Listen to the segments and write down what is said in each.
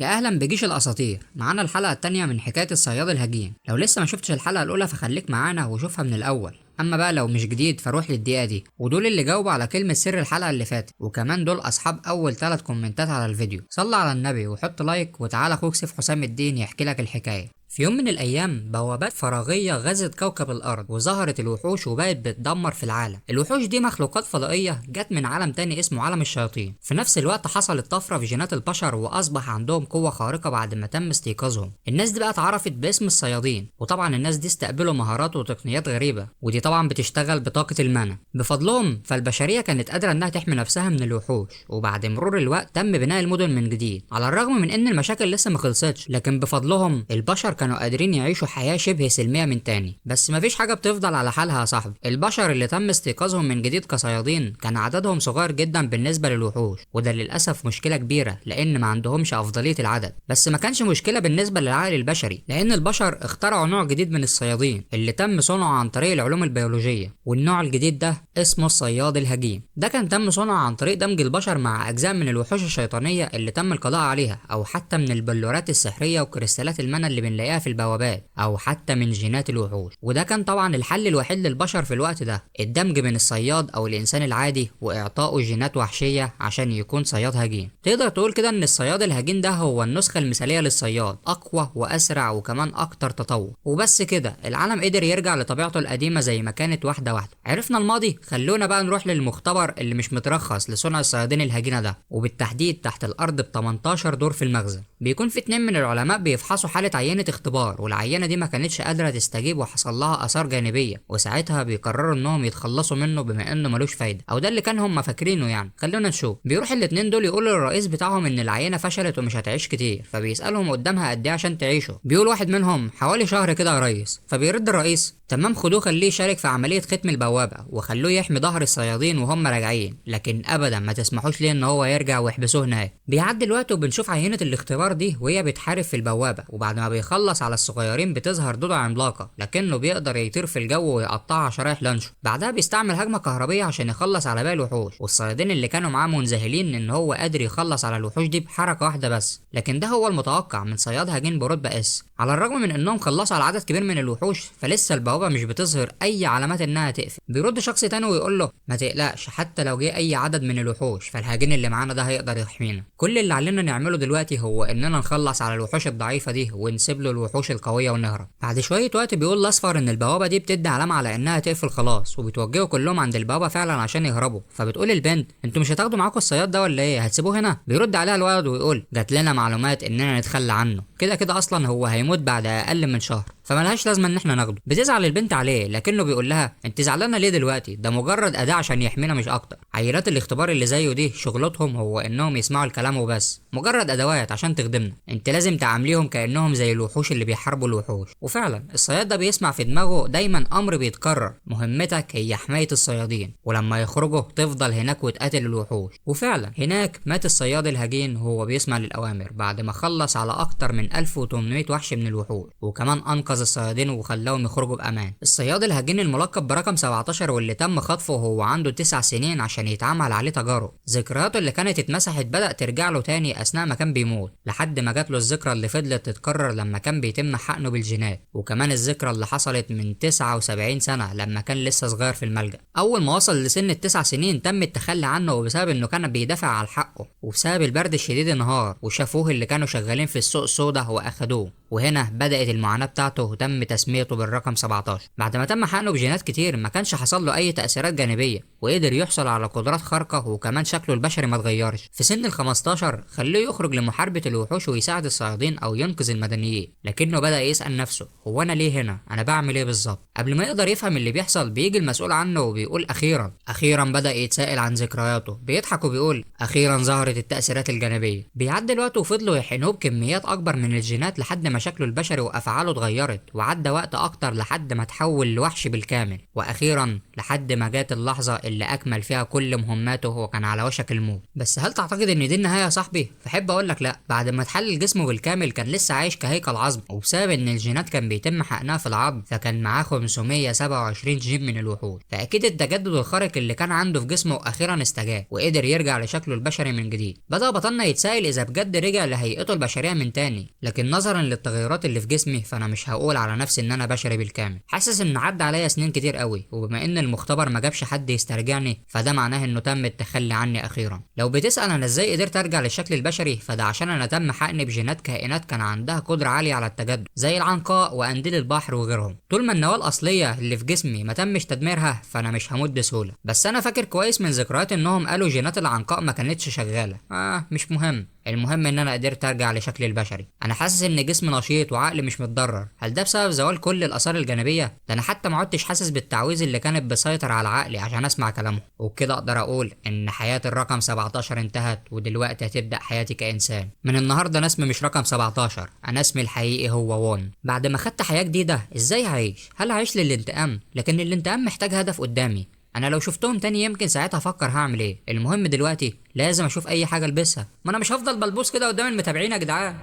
يا اهلا بجيش الاساطير، معانا الحلقة التانية من حكاية الصياد الهجين. لو لسه ما شفتش الحلقة الاولى فخليك معانا وشوفها من الاول. اما بقى لو مش جديد فروح للدقيقه دي، ودول اللي جاوبوا على كلمة سر الحلقة اللي فاتت، وكمان دول اصحاب اول 3 كومنتات على الفيديو. صل على النبي وحط like وتعالى اخوك سيف حسام الدين يحكي لك الحكاية. في يوم من الايام بوابات فراغيه غزت كوكب الارض، وظهرت الوحوش وبقت بتدمر في العالم. الوحوش دي مخلوقات فضائية جت من عالم تاني اسمه عالم الشياطين. في نفس الوقت حصلت طفرة في جينات البشر واصبح عندهم قوة خارقة بعد ما تم استيقاظهم. الناس دي بقى اتعرفت باسم الصيادين، وطبعا الناس دي استقبلوا مهارات وتقنيات غريبة، ودي طبعا بتشتغل بطاقة المانا. بفضلهم فالبشريه كانت قادرة انها تحمي نفسها من الوحوش. وبعد مرور الوقت تم بناء المدن من جديد، على الرغم من ان المشاكل لسه ما خلصتش، لكن بفضلهم البشر كانوا قادرين يعيشوا حياة شبه سلمية من تاني. بس مفيش حاجة بتفضل على حالها يا صاحبي. البشر اللي تم استيقاظهم من جديد كصيادين كان عددهم صغير جدا بالنسبة للوحوش، وده للأسف مشكلة كبيرة لأن ما عندهمش أفضلية العدد. بس ما كانش مشكلة بالنسبة للعقل البشري، لأن البشر اخترعوا نوع جديد من الصيادين اللي تم صنعه عن طريق العلوم البيولوجية، والنوع الجديد ده اسمه الصياد الهجين. ده كان تم صنعه عن طريق دمج البشر مع أجزاء من الوحوش الشيطانية اللي تم القضاء عليها، أو حتى من البلورات السحرية وكريستالات المانا اللي بنلاقيها في البوابات، او حتى من جينات الوحوش. وده كان طبعا الحل الوحيد للبشر في الوقت ده، الدمج بين الصياد او الانسان العادي واعطائه جينات وحشية عشان يكون صياد هجين. تقدر تقول كده ان الصياد الهجين ده هو النسخة المثالية للصياد، اقوى واسرع وكمان اكتر تطور. وبس كده العالم قدر يرجع لطبيعته القديمة زي ما كانت واحدة واحدة. عرفنا الماضي، خلونا بقى نروح للمختبر اللي مش مترخص لصنع الصيادين الهجينه ده، وبالتحديد تحت الارض ب 18 دور في المخزن. بيكون في 2 من العلماء بيفحصوا حاله عينه اختبار، والعينه دي ما كانتش قادرة تستجيب وحصل لها اثار جانبيه، وساعتها بيقرروا انهم يتخلصوا منه بما انه ملوش فايده، او ده اللي كان هم فاكرينه يعني. خلونا نشوف. بيروح الاتنين دول يقولوا للرئيس بتاعهم ان العينة فشلت ومش هتعيش كتير، فبيسالهم قدامها قد ايه عشان تعيشوا. بيقول واحد منهم حوالي شهر كده يا ريس. فبيرد الرئيس تمام، خدوه خليه يشارك في عملية ختم البوابة وخلوه يحمي ظهر الصيادين وهم راجعين، لكن ابدا ما تسمحوش ليه ان هو يرجع ويحبسوه هناك. بيعدي الوقت وبنشوف عينه الاختبار دي وهي بتحارب في البوابة، وبعد ما بيخلص على الصغيرين بتظهر دودة عملاقة، لكنه بيقدر يطير في الجو ويقطعها شرايح لانشو. بعدها بيستعمل هجمة كهربية عشان يخلص على باقي الوحوش، والصيادين اللي كانوا معاه منذهلين ان هو قادر يخلص على الوحوش دي بحركة واحدة بس، لكن ده هو المتوقع من صياد هجين برتبة S. على الرغم من انهم خلصوا على عدد كبير من الوحوش، فلسه البوابة مش بتظهر اي علامات انها تقفل. بيرد شخص تاني ويقول له ما تقلقش، حتى لو جه اي عدد من الوحوش فالهجين اللي معانا ده هيقدر يحمينا. كل اللي علينا نعمله دلوقتي هو اننا نخلص على الوحوش الضعيفة دي ونسيب له الوحوش القوية ونهرب. بعد شوية وقت بيقول الاصفر ان البوابة دي بتدي علامة على انها تقفل خلاص، وبيتوجهوا كلهم عند البوابة فعلا عشان يهربوا. فبتقول البنت انتوا مش هتاخدوا معاكم الصياد ده ولا ايه، هتسيبوه هنا؟ بيرد عليها الولد ويقول جات لنا معلومات اننا نتخلى عنه، كده كده اصلا هو هيموت بعد اقل من شهر، فملهاش لازمه ان احنا ناخده. بتزعل البنت عليه، لكنه بيقول لها انت زعلانة ليه دلوقتي، ده مجرد اداه عشان يحمينا مش اكتر. عينات الاختبار اللي زيه دي شغلتهم هو انهم يسمعوا الكلام وبس، مجرد ادوات عشان تخدمنا، انت لازم تعامليهم كانهم زي الوحوش اللي بيحاربوا الوحوش. وفعلا الصياد ده بيسمع في دماغه دايما امر بيتكرر، مهمتك هي حماية الصيادين، ولما يخرجوا تفضل هناك وتقاتل الوحوش. وفعلا هناك مات الصياد الهجين وهو بيسمع للاوامر بعد ما خلص على اكتر من 1800 وحش من الوحوش، وكمان انقذ الصيادين وخلاهم يخرجوا بامان. الصياد الهجين الملقب برقم 17 واللي تم خطفه وهو عنده 9 سنين عشان يتعمل عليه تجارب، ذكرياته اللي كانت اتمسحت بدأ ترجع له تاني اثناء ما كان بيموت، لحد ما جات له الذكرى اللي فضلت تتكرر لما كان بيتم حقنه بالجينات، وكمان الذكرى اللي حصلت من 79 سنة لما كان لسه صغير في الملجأ. اول ما وصل لسن ال9 سنين تم التخلي عنه بسبب انه كان بيدافع على حقه، وبسبب البرد الشديد انهار، وشافوه اللي كانوا شغالين في السوق السوداء واخدوه، وهنا بدأت المعاناة بتاعته وتم تسميته بالرقم 17. بعد ما تم حقنه بجينات كتير ما كانش حصل له اي تأثيرات جانبية، وقدر يحصل على قدرات خارقة، وكمان شكله البشري ما اتغيرش. في سن ال 15 خلوه يخرج لمحاربة الوحوش ويساعد الصيادين او ينقذ المدنيين، لكنه بدأ يسأل نفسه هو انا ليه هنا، انا بعمل ايه بالظبط؟ قبل ما يقدر يفهم اللي بيحصل بيجي المسؤول عنه وبيقول اخيرا. اخيرا بدأ يتساءل عن ذكرياته، بيضحك وبيقول اخيرا ظهرت التأثيرات الجانبية. بيعدي الوقت وفضلوا يحقنوه بكميات اكبر من الجينات لحد ما ما شكله البشري وافعاله اتغيرت، وعدى وقت اكتر لحد ما تحول لوحش بالكامل، واخيرا لحد ما جات اللحظة اللي اكمل فيها كل مهماته وكان على وشك الموت. بس هل تعتقد ان دي النهاية يا صاحبي؟ فحب اقول لك لا. بعد ما اتحلل جسمه بالكامل كان لسه عايش كهيكل عظم، وبسبب ان الجينات كان بيتم حقنها في العظم فكان معاه 527 جين من الوحوش، فاكيد التجدد الخارق اللي كان عنده في جسمه اخيرا استجاب وقدر يرجع لشكله البشري من جديد. بدا بطلنا يتسائل اذا بجد رجع لهيئته البشرية من تاني، لكن نظرا للتغيرات اللي في جسمي فانا مش هقول على نفسي ان انا بشري بالكامل. حاسس ان عدى عليا سنين كتير قوي، وبما ان المختبر ما جابش حد يسترجعني فده معناه انه تم التخلي عني اخيرا. لو بتسال انا ازاي قدرت ارجع للشكل البشري، فده عشان انا تم حقني بجينات كائنات كان عندها قدره عالية على التجدد زي العنقاء وقنديل البحر وغيرهم. طول ما النواة الاصلية اللي في جسمي ما تمش تدميرها فانا مش هموت بسهولة. بس انا فاكر كويس من ذكريات انهم قالوا جينات العنقاء ما كانتش شغالة. مش مهم، المهم ان انا قدرت ارجع لشكلي البشري. انا حاسس ان جسمي نشيط وعقلي مش متضرر. هل ده بسبب زوال كل الاثار الجانبية؟ ده انا حتى ما عدتش حاسس بالتعويذ اللي كانت بتسيطر على عقلي عشان اسمع كلامه. وبكده اقدر اقول ان حياة الرقم 17 انتهت، ودلوقتي هتبدا حياتي كانسان. من النهارده انا اسمي مش رقم 17، انا اسمي الحقيقي هو وون. بعد ما خدت حياة جديدة ازاي هعيش؟ هل هعيش للانتقام؟ لكن الانتقام محتاج هدف قدامي. انا لو شفتهم تاني يمكن ساعتها افكر هعمل ايه. المهم دلوقتي لازم اشوف اي حاجة البسها، ما انا مش هفضل بلبوس كده قدام المتابعين يا جدعان.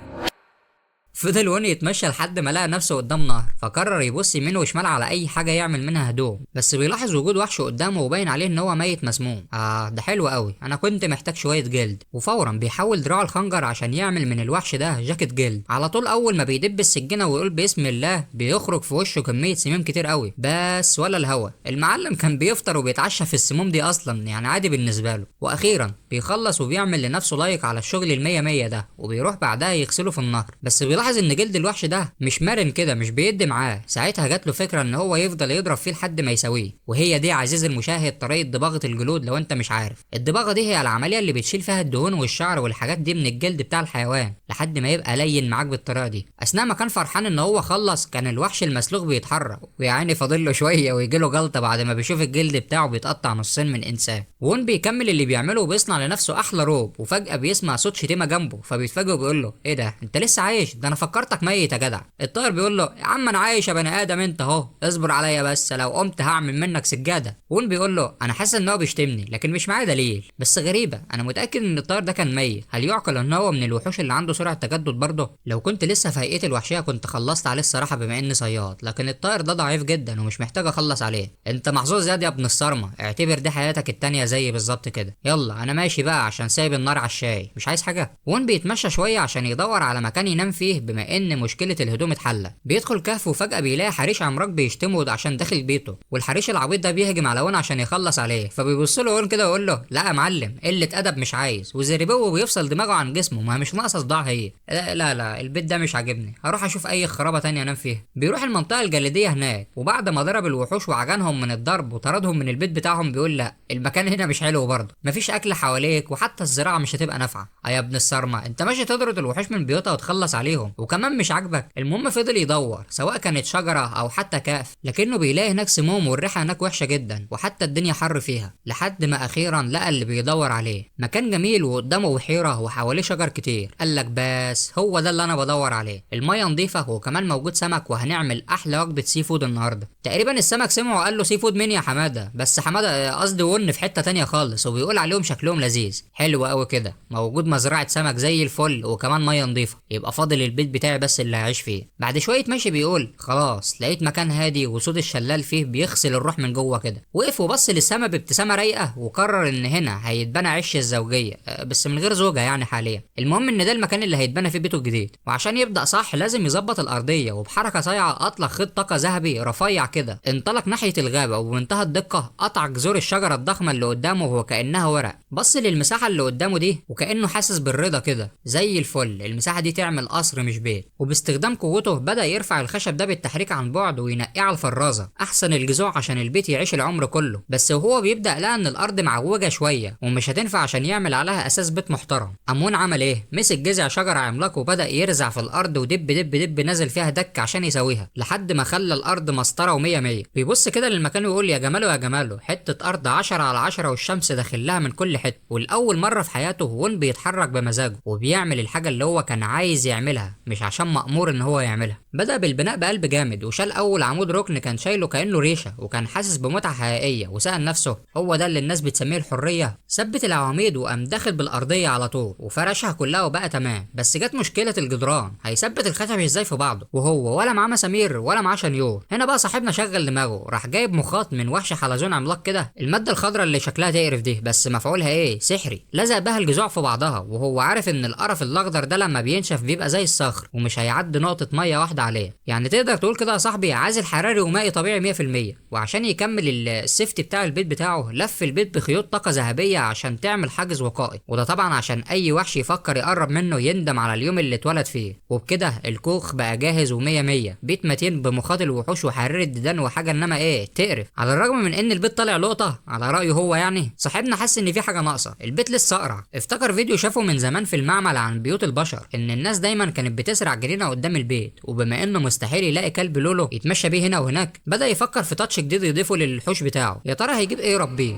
فضل وون يتمشى لحد ما لقى نفسه قدام نهر، فقرر يبص يمين وشمال على اي حاجة يعمل منها هدوم. بس بيلاحظ وجود وحش قدامه وباين عليه ان هو ميت مسموم. ده حلو قوي، انا كنت محتاج شوية جلد. وفورا بيحول دراعه الخنجر عشان يعمل من الوحش ده جاكيت جلد. على طول اول ما بيدب السكينة ويقول باسم الله بيخرج في وشه كمية سموم كتير قوي، بس ولا الهوا. المعلم كان بيفطر وبيتعشى في السموم دي اصلا، يعني عادي بالنسبة له. واخيرا بيخلص وبيعمل لنفسه like على الشغل المية مية ده، وبيروح بعدها يغسله في النهر. بس بيلاحظ ان جلد الوحش ده مش مرن كده، مش بيدي معاه. ساعتها جات له فكرة ان هو يفضل يضرب فيه لحد ما يساويه، وهي دي عزيزي المشاهد طريقه دباغه الجلود. لو انت مش عارف، الدباغه دي هي العملية اللي بتشيل فيها الدهون والشعر والحاجات دي من الجلد بتاع الحيوان لحد ما يبقى لين معاك بالطريقة دي. اثناء ما كان فرحان ان هو خلص، كان الوحش المسلوخ بيتحرك، ويا عيني فاضل له شوية ويجي له جلطة بعد ما بيشوف الجلد بتاعه بيتقطع نصين من انسان. وون بيكمل اللي بيعمله وبيصنع لنفسه احلى روب، وفجاة بيسمع صوت شتيمه جنبه، فبيتفاجئ وبيقول له ايه ده، انت لسه عايش؟ ده انا فكرتك ميت يا جدع. الطائر بيقول له يا عم انا عايش يا بني ادم، انت اهو، اصبر عليا بس لو قمت هعمل منك سجادة. وون بيقول له انا حاسس ان هو بيشتمني لكن مش معايا دليل، بس غريبة انا متاكد ان الطائر ده كان ميت. هل يعقل ان هو من الوحوش اللي عنده سرعة تجدد برضه؟ لو كنت لسه في هيئتي الوحشية كنت خلصت عليه الصراحة بما اني صياد، لكن الطائر ده ضعيف جدا ومش محتاج اخلص عليه. انت محظوظ يا ابن الصرمه، اعتبر دي حياتك التانية زي بالظبط كده. يلا انا ماشي بقى عشان سايب النار على الشاي، مش عايز حاجة. وون بيتمشى شوية عشان يدور على مكان ينام فيه بما ان مشكلة الهدوم اتحلت. بيدخل كهف وفجاة بيلاقي حريش عمراق بيشتمه عشان داخل بيته، والحريش العبيط ده بيهجم على وون عشان يخلص عليه. فبيبص له وون كده ويقول له لا يا معلم، قلة ادب مش عايز. وزربوه بيفصل دماغه عن جسمه، ما مش ناقصه صداع هي. لا لا لا، البيت ده مش عاجبني، هروح اشوف اي خرابه تانية انام فيها. بيروح المنطقة الجليديه هناك، وبعد ما ضرب الوحوش وعجنهم من الضرب وطردهم من البيت بتاعهم بيقول لا المكان هنا مش حلو برضه، مفيش اكل حواليك وحتى الزراعة مش هتبقى نافعة. يا ابن الصرمه، انت ماشي تطرد الوحوش من بيوتها وتخلص عليهم وكمان مش عاجبك. المهم فضل يدور سواء كانت شجرة او حتى كهف، لكنه بيلاقي هناك سموم والريحه هناك وحشة جدا وحتى الدنيا حر فيها، لحد ما اخيرا لقى اللي بيدور عليه. مكان جميل وقدامه بحيرة وحواليه شجر كتير. قال لك بس هو ده اللي انا بدور عليه، المية نظيفة وكمان موجود سمك وهنعمل احلى وجبة seafood النهارده. تقريبا السمك سمعه وقال له seafood مين يا حمادة؟ بس حمادة قصدي ون في حتة تانية خالص، وبيقول عليهم شكلهم لذيذ. حلو قوي كده، موجود مزرعة سمك زي الفل وكمان مية نظيفة، يبقى فاضل البيت بتاعي بس اللي هعيش فيه. بعد شوية ماشي بيقول خلاص لقيت مكان هادي وصوت الشلال فيه بيغسل الروح من جوه كده. وقف وبص للسما بابتسامة رايقة وقرر ان هنا هيتبنى عش الزوجية، بس من غير زوجه يعني حاليا. المهم ان ده المكان اللي هيتبنى فيه بيته الجديد، وعشان يبدا صح لازم يظبط الارضية. وبحركه صايعه اطلق خيط طاقة ذهبي رفيع كده، انطلق ناحية الغابة وبمنتهى الدقة قطع جذور الشجرة الضخمة اللي قدامه وهو كانها ورق. بص للمساحه اللي قدامه دي وكانه حاسس بالرضا كده، زي الفل، المساحة دي تعمل قصر مش بيت. وباستخدام قوته بدا يرفع الخشب ده بالتحريك عن بعد وينقيه على الفرازه، احسن الجذوع عشان البيت يعيش العمر كله. بس وهو بيبدا لقى ان الارض معوجة شوية ومش هتنفع عشان يعمل عليها اساس بيت محترم. امون عمل ايه؟ مسك جذع شجرة عملاق وبدا يرزع في الارض ودب دب دب نزل فيها دك عشان يسويها، لحد ما خلى الارض مسطرة ومية مية. بيبص كده للمكان ويقول يا جماله يا جماله، حتة ارض 10 على 10 والشمس داخلها من كل حتة. والاول مرة في حياته وون بيتحرك بمزاجه وبيعمل الحاجة اللي هو كان عايز يعملها مش عشان مأمور ان هو يعملها. بدأ بالبناء بقلب جامد، وشال اول عمود ركن كان شايله كأنه ريشة، وكان حاسس بمتعة حقيقية، وسأل نفسه هو ده اللي الناس بتسميه الحرية؟ ثبت العواميد وقام داخل بالأرضية على طول وفرشها كلها وبقى تمام. بس جت مشكلة الجدران، هيثبت الخشب ازاي في بعضه وهو ولا معاه مسامير ولا معاه شنيور؟ هنا بقى صاحبنا شغل دماغه، راح جايب مخاط من وحش حلزون عملاق كده، المادة الخضراء اللي شكلها تقرف دي بس مفعولها ايه؟ سحري. لزق بها الجذوع في بعضها، وهو عارف ان القرف الاخضر ده لما بينشف بيبقى زي الصخر ومش هيعدي نقطة مية واحدة عليه. يعني تقدر تقول كده يا صاحبي عازل حراري ومائي طبيعي 100%. وعشان يكمل ال safety بتاع البيت بتاعه لف البيت بخيوط طاقة ذهبية عشان تعمل حاجز وقائي، وده طبعا عشان اي وحش يفكر يقرب منه يندم على اليوم اللي اتولد فيه. وبكده الكوخ بقى جاهز ومية مية، بيت متين بمخاط الوحوش وحرير الديدان وحاجة انما ايه تقرف. على الرغم من ان البيت طالع لقطة على رأيه هو، يعني صاحبنا حس ان في حاجة ناقصة، البيت لسه اقرع. افتكر فيديو شافه من زمان في المعمل عن بيوت البشر، ان الناس دايما كانت بتزرع جنينة قدام البيت، وبما انه مستحيل يلاقي كلب لولو يتمشى بيه هنا وهناك، بدأ يفكر في touch جديد يضيفه للحوش بتاعه. يا ترى هيجيب ايه يربيه؟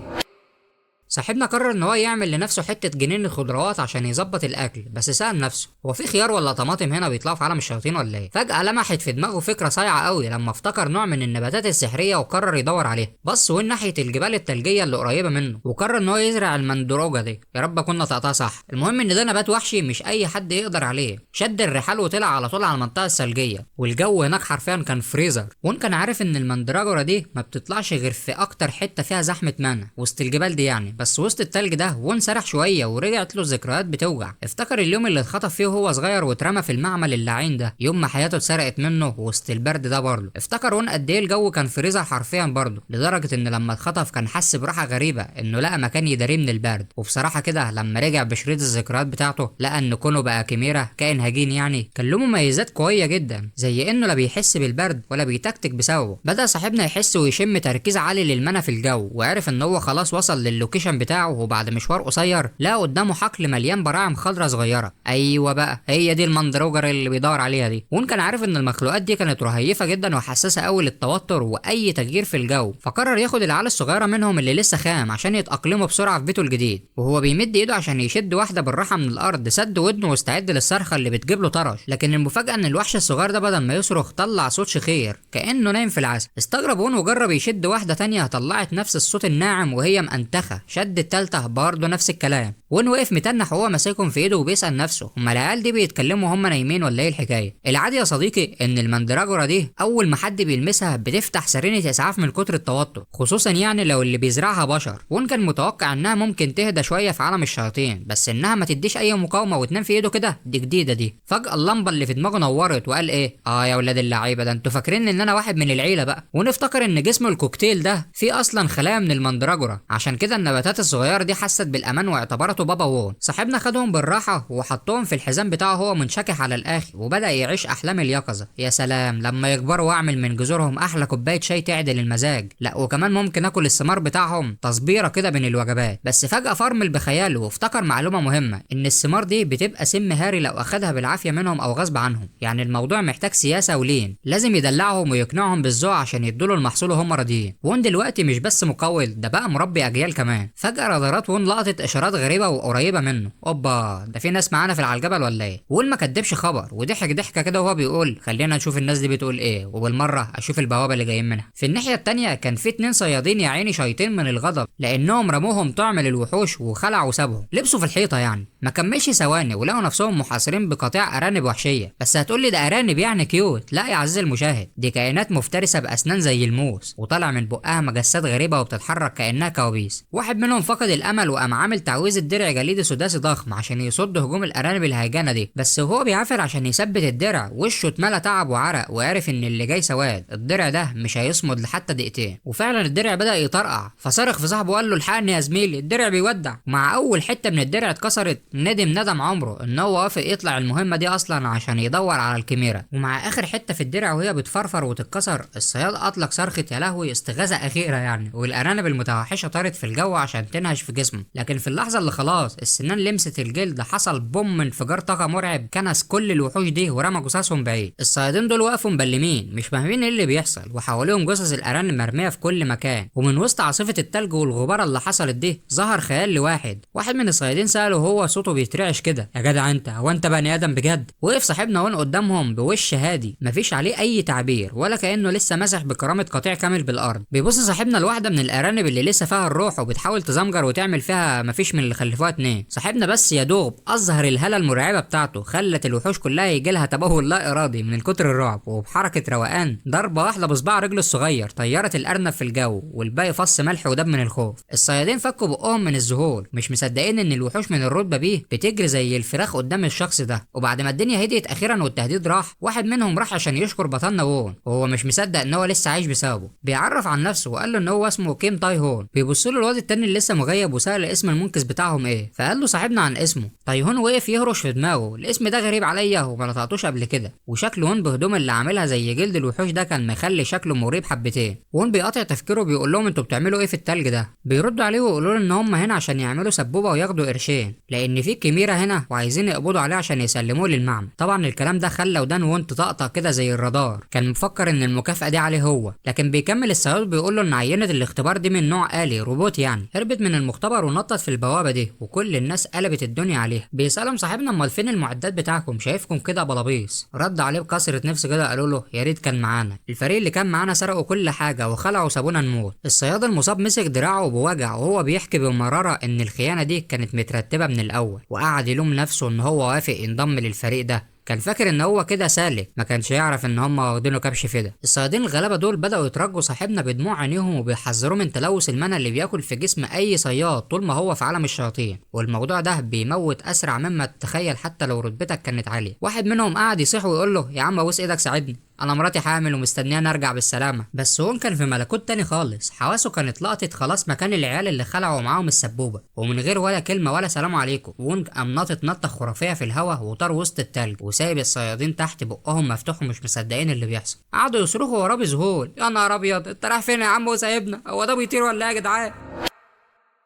صاحبنا قرر ان هو يعمل لنفسه حتة جنينة خضروات عشان يظبط الاكل، بس سأل نفسه هو في خيار ولا طماطم هنا بيطلعوا في عالم الشياطين ولا ايه؟ فجأة لمحت في دماغه فكرة صايعه قوي لما افتكر نوع من النباتات السحريه وقرر يدور عليها. بص وين ناحية الجبال الثلجيه اللي قريبه منه، وقرر ان هو يزرع المندروجه دي، يا رب كنا طقتها صح. المهم ان ده نبات وحشي مش اي حد يقدر عليه. شد الرحال وطلع على طول على المنطقة الثلجيه، والجو هناك حرفيا كان فريزر. وان كان عارف ان المندراجوره دي ما بتطلعش غير في اكتر حتة فيها زحمة mana وسط الجبال دي يعني، بس وسط التلج ده وون سرح شوية ورجعت له الذكريات بتوجع. افتكر اليوم اللي اتخطف فيه وهو صغير واترمى في المعمل اللعين ده، يوم ما حياته اتسرقت منه وسط البرد ده برضه. افتكر وون قد ايه الجو كان فريزر حرفيا برضه، لدرجة ان لما اتخطف كان حس براحة غريبة انه لقى مكان يداريه من البرد. وبصراحة كده لما رجع بشريط الذكريات بتاعته لقى ان كونه بقى chimera، كائن هجين يعني، كان له مميزات قوية جدا، زي انه لا بيحس بالبرد ولا بيتكتك بسببه. بدا صاحبنا يحس ويشم تركيز عالي لل mana في الجو، وعرف ان هو خلاص وصل لل location بتاعه. وبعد مشوار قصير لقى قدامه حقل مليان براعم خضراء صغيرة. ايوه بقى هي دي المندروجر اللي بيدور عليها دي. وان كان عارف ان المخلوقات دي كانت رهيفه جدا وحساسه قوي للتوتر واي تغيير في الجو، فقرر ياخد العيال الصغيرة منهم اللي لسه خام عشان يتاقلموا بسرعة في بيته الجديد. وهو بيمد ايده عشان يشد واحدة بالراحة من الارض، سد ودنه واستعد للصرخه اللي بتجيب له طرش. لكن المفاجاة ان الوحش الصغير ده بدل ما يصرخ طلع صوت شخير كانه نايم في العسل. استغرب وون وجرب يشد واحدة تانية، طلعت نفس الصوت الناعم وهي مأنتخه. شد التالتة برضه نفس الكلام. وون وقف متنح وهو ماسكهم في ايده وبيسأل نفسه هما العيال دي بيتكلموا هما نايمين ولا ايه الحكاية؟ العادي يا صديقي ان المندراجورا دي اول ما حد بيلمسها بتفتح سرينه اسعاف من كتر التوتر، خصوصا يعني لو اللي بيزرعها بشر. وون كان متوقع انها ممكن تهدى شوية في عالم الشياطين، بس انها ما تديش اي مقاومة وتنام في ايده كده دي جديدة دي. فجاة اللمبة اللي في دماغه نورت وقال ايه؟ اه يا ولاد اللعيبة، ده انتوا فاكرين ان انا واحد من العيلة بقى. ونفتكر ان جسم الكوكتيل ده فيه اصلا خلايا من المندراجورا، عشان كده النباتات الصغيرة دي حست بالامان واعتبرته بابا وون. صاحبنا خدهم بالراحة وحطهم في الحزام بتاعه هو منشكح على الاخر، وبدا يعيش احلام اليقظة. يا سلام لما يكبروا واعمل من جذورهم احلى كوباية شاي تعدل المزاج، لا وكمان ممكن اكل الثمار بتاعهم تصبيره كده بين الوجبات. بس فجاة فرمل بخياله وافتكر معلومة مهمة، ان الثمار دي بتبقى سم هاري لو اخدها بالعافية منهم او غصب عنهم، يعني الموضوع محتاج سياسة ولين، لازم يدلعهم ويقنعهم بالذوق عشان يدوا له المحصول وهم راضيين. وون دلوقتي مش بس مقاول، ده بقى مربي اجيال كمان. فجاة رادارات وون لقطت اشارات غريبة وقريبه منه. اوبا، ده في ناس معانا في على الجبل ولا ايه؟ وون ما كدبش خبر وضحك ضحكه كده وهو بيقول خلينا نشوف الناس دي بتقول ايه، وبالمره اشوف البوابة اللي جايين منها. في الناحية التانية كان في 2 صيادين يا عيني شايطين من الغضب لانهم رموهم طعم للوحوش وخلعوا سابهم لبسوا في الحيطة يعني. ما كملش ثواني ولقوا نفسهم محاصرين بقطيع ارانب وحشية. بس هتقولي ده ارانب يعني cute، لا يا عزيزي المشاهد، دي كائنات مفترسة باسنان زي الموس وطالع من بقها مجسات غريبة وبتتحرك كانها كوابيس. واحد منهم فقد الامل وقام عامل تعويذه درع جليدي سداسي ضخم عشان يصد هجوم الارانب الهيجانه دي، بس وهو بيعافر عشان يثبت الدرع وشه اتملى تعب وعرق وعرف ان اللي جاي سواد، الدرع ده مش هيصمد لحتى دقيقتين. وفعلا الدرع بدا يطرقع، فصرخ في صاحبه وقال له الحقني يا زميلي الدرع بيودع. مع اول حتة من الدرع اتكسرت ندم ندم عمره ان هو وافق يطلع المهمة دي اصلا عشان يدور على الكاميرا. ومع اخر حتة في الدرع وهي بتفرفر وتتكسر الصياد اطلق صرخة يا لهوي استغاثة اخيرة يعني، والارانب المتوحشه طارت في الجو عشان عشان تنهش في جسمه، لكن في اللحظة اللي خلاص السنان لمست الجلد حصل بوم انفجار طاقة مرعب كنس كل الوحوش دي ورمى جثثهم بعيد. الصيادين دول وقفوا مبلمين مش فاهمين ايه اللي بيحصل، وحواليهم جثث الارانب مرمية في كل مكان. ومن وسط عاصفة التلج والغباره اللي حصلت دي ظهر خيال لواحد. واحد من الصيادين ساله وهو صوته بيترعش كده: يا جدع انت، هو انت بني ادم بجد؟ وقف صاحبنا وان قدامهم بوش هادي مفيش عليه اي تعبير ولا كانه لسه مسح بكرامة قطيع كامل بالارض. بيبص صاحبنا لواحدة من الارانب اللي لسه فيها الروح وبتحاول تزمجر وتعمل فيها مفيش من اللي خلفوها اتنين. صاحبنا بس يا دوب اظهر الهالة المرعبة بتاعته خلت الوحوش كلها يجي لها تبول لا ارادي من كتر الرعب، وبحركه روقان ضربه واحدة بصباع رجله الصغير طيرت الارنب في الجو والباقي فص ملح ودب من الخوف. الصيادين فكوا بقهم من الذهول مش مصدقين ان الوحوش من الرتبة بيه بتجري زي الفراخ قدام الشخص ده. وبعد ما الدنيا هديت اخيرا والتهديد راح، واحد منهم راح عشان يشكر بطلنا وون وهو مش مصدق ان هو لسه عايش بسببه. بيعرف عن نفسه وقال له ان هو اسمه كيم تاي هون. بيبص له الواد التاني اللي لسه مغيب وسأل اسم المنقذ بتاعهم ايه، فقال له صاحبنا عن اسمه. تايهون وقف يهرش في دماغه، الاسم ده غريب عليا وما نطقتوش قبل كده، وشكل وون بهدوم اللي عاملها زي جلد الوحوش ده كان مخلي شكله مريب حبتين. وون بيقاطع تفكيره بيقول لهم انتوا بتعملوا ايه في التلج ده؟ بيردوا عليه ويقولوا له ان هم هنا عشان يعملوا سبوبه وياخدوا قرشين لان في كميره هنا وعايزين يقبضوا عليه عشان يسلموه للمعمل. طبعا الكلام ده خلى ودان وون تطقطق كده زي الرادار، كان مفكر ان المكافاة دي عليه هو. لكن بيكمل الصياد بيقول له ان عينه الاختبار دي من نوع آلي روبوت يعني، هربت من المختبر ونطت في البوابة دي وكل الناس قلبت الدنيا عليها. بيسالهم صاحبنا امال فين المعدات بتاعكم، شايفكم كده بلابيس. رد عليه بكسره نفس كده قالوا له يا ريت كان معانا، الفريق اللي كان معانا سرقوا كل حاجة وخلعوا وسابونا نموت. الصياد المصاب مسك دراعه بوجع وهو بيحكي بمراره ان الخيانة دي كانت مترتبة من الاول، وقعد يلوم نفسه ان هو وافق ينضم للفريق ده، كان فاكر ان هو كده سالك، ما كانش يعرف ان هم واخدينه كبش فدا. الصيادين الغلابة دول بداوا يترجوا صاحبنا بدموع عينيهم وبيحذروه من تلوث المنى اللي بياكل في جسم اي صياد طول ما هو في عالم الشياطين، والموضوع ده بيموت اسرع مما تتخيل حتى لو رتبتك كانت عالية. واحد منهم قعد يصيح ويقول له يا عم ابوس ايدك ساعدني، انا مراتي حامل ومستنيه ارجع بالسلامة. بس هون كان في ملكوت تاني خالص، حواسه كانت لقطت خلاص مكان العيال اللي خلعوا معاهم السبوبه، ومن غير ولا كلمة ولا سلام عليكم وون قام ناطط نطه خرافية في الهوا وطار وسط التلج وسايب الصيادين تحت بقهم مفتوح ومش مصدقين اللي بيحصل. قعدوا يصرخوا وراه بذهول: يا نهار ابيض، انت رايح فين يا عم وسايبنا؟ هو ده بيطير ولا ايه يا جدعان؟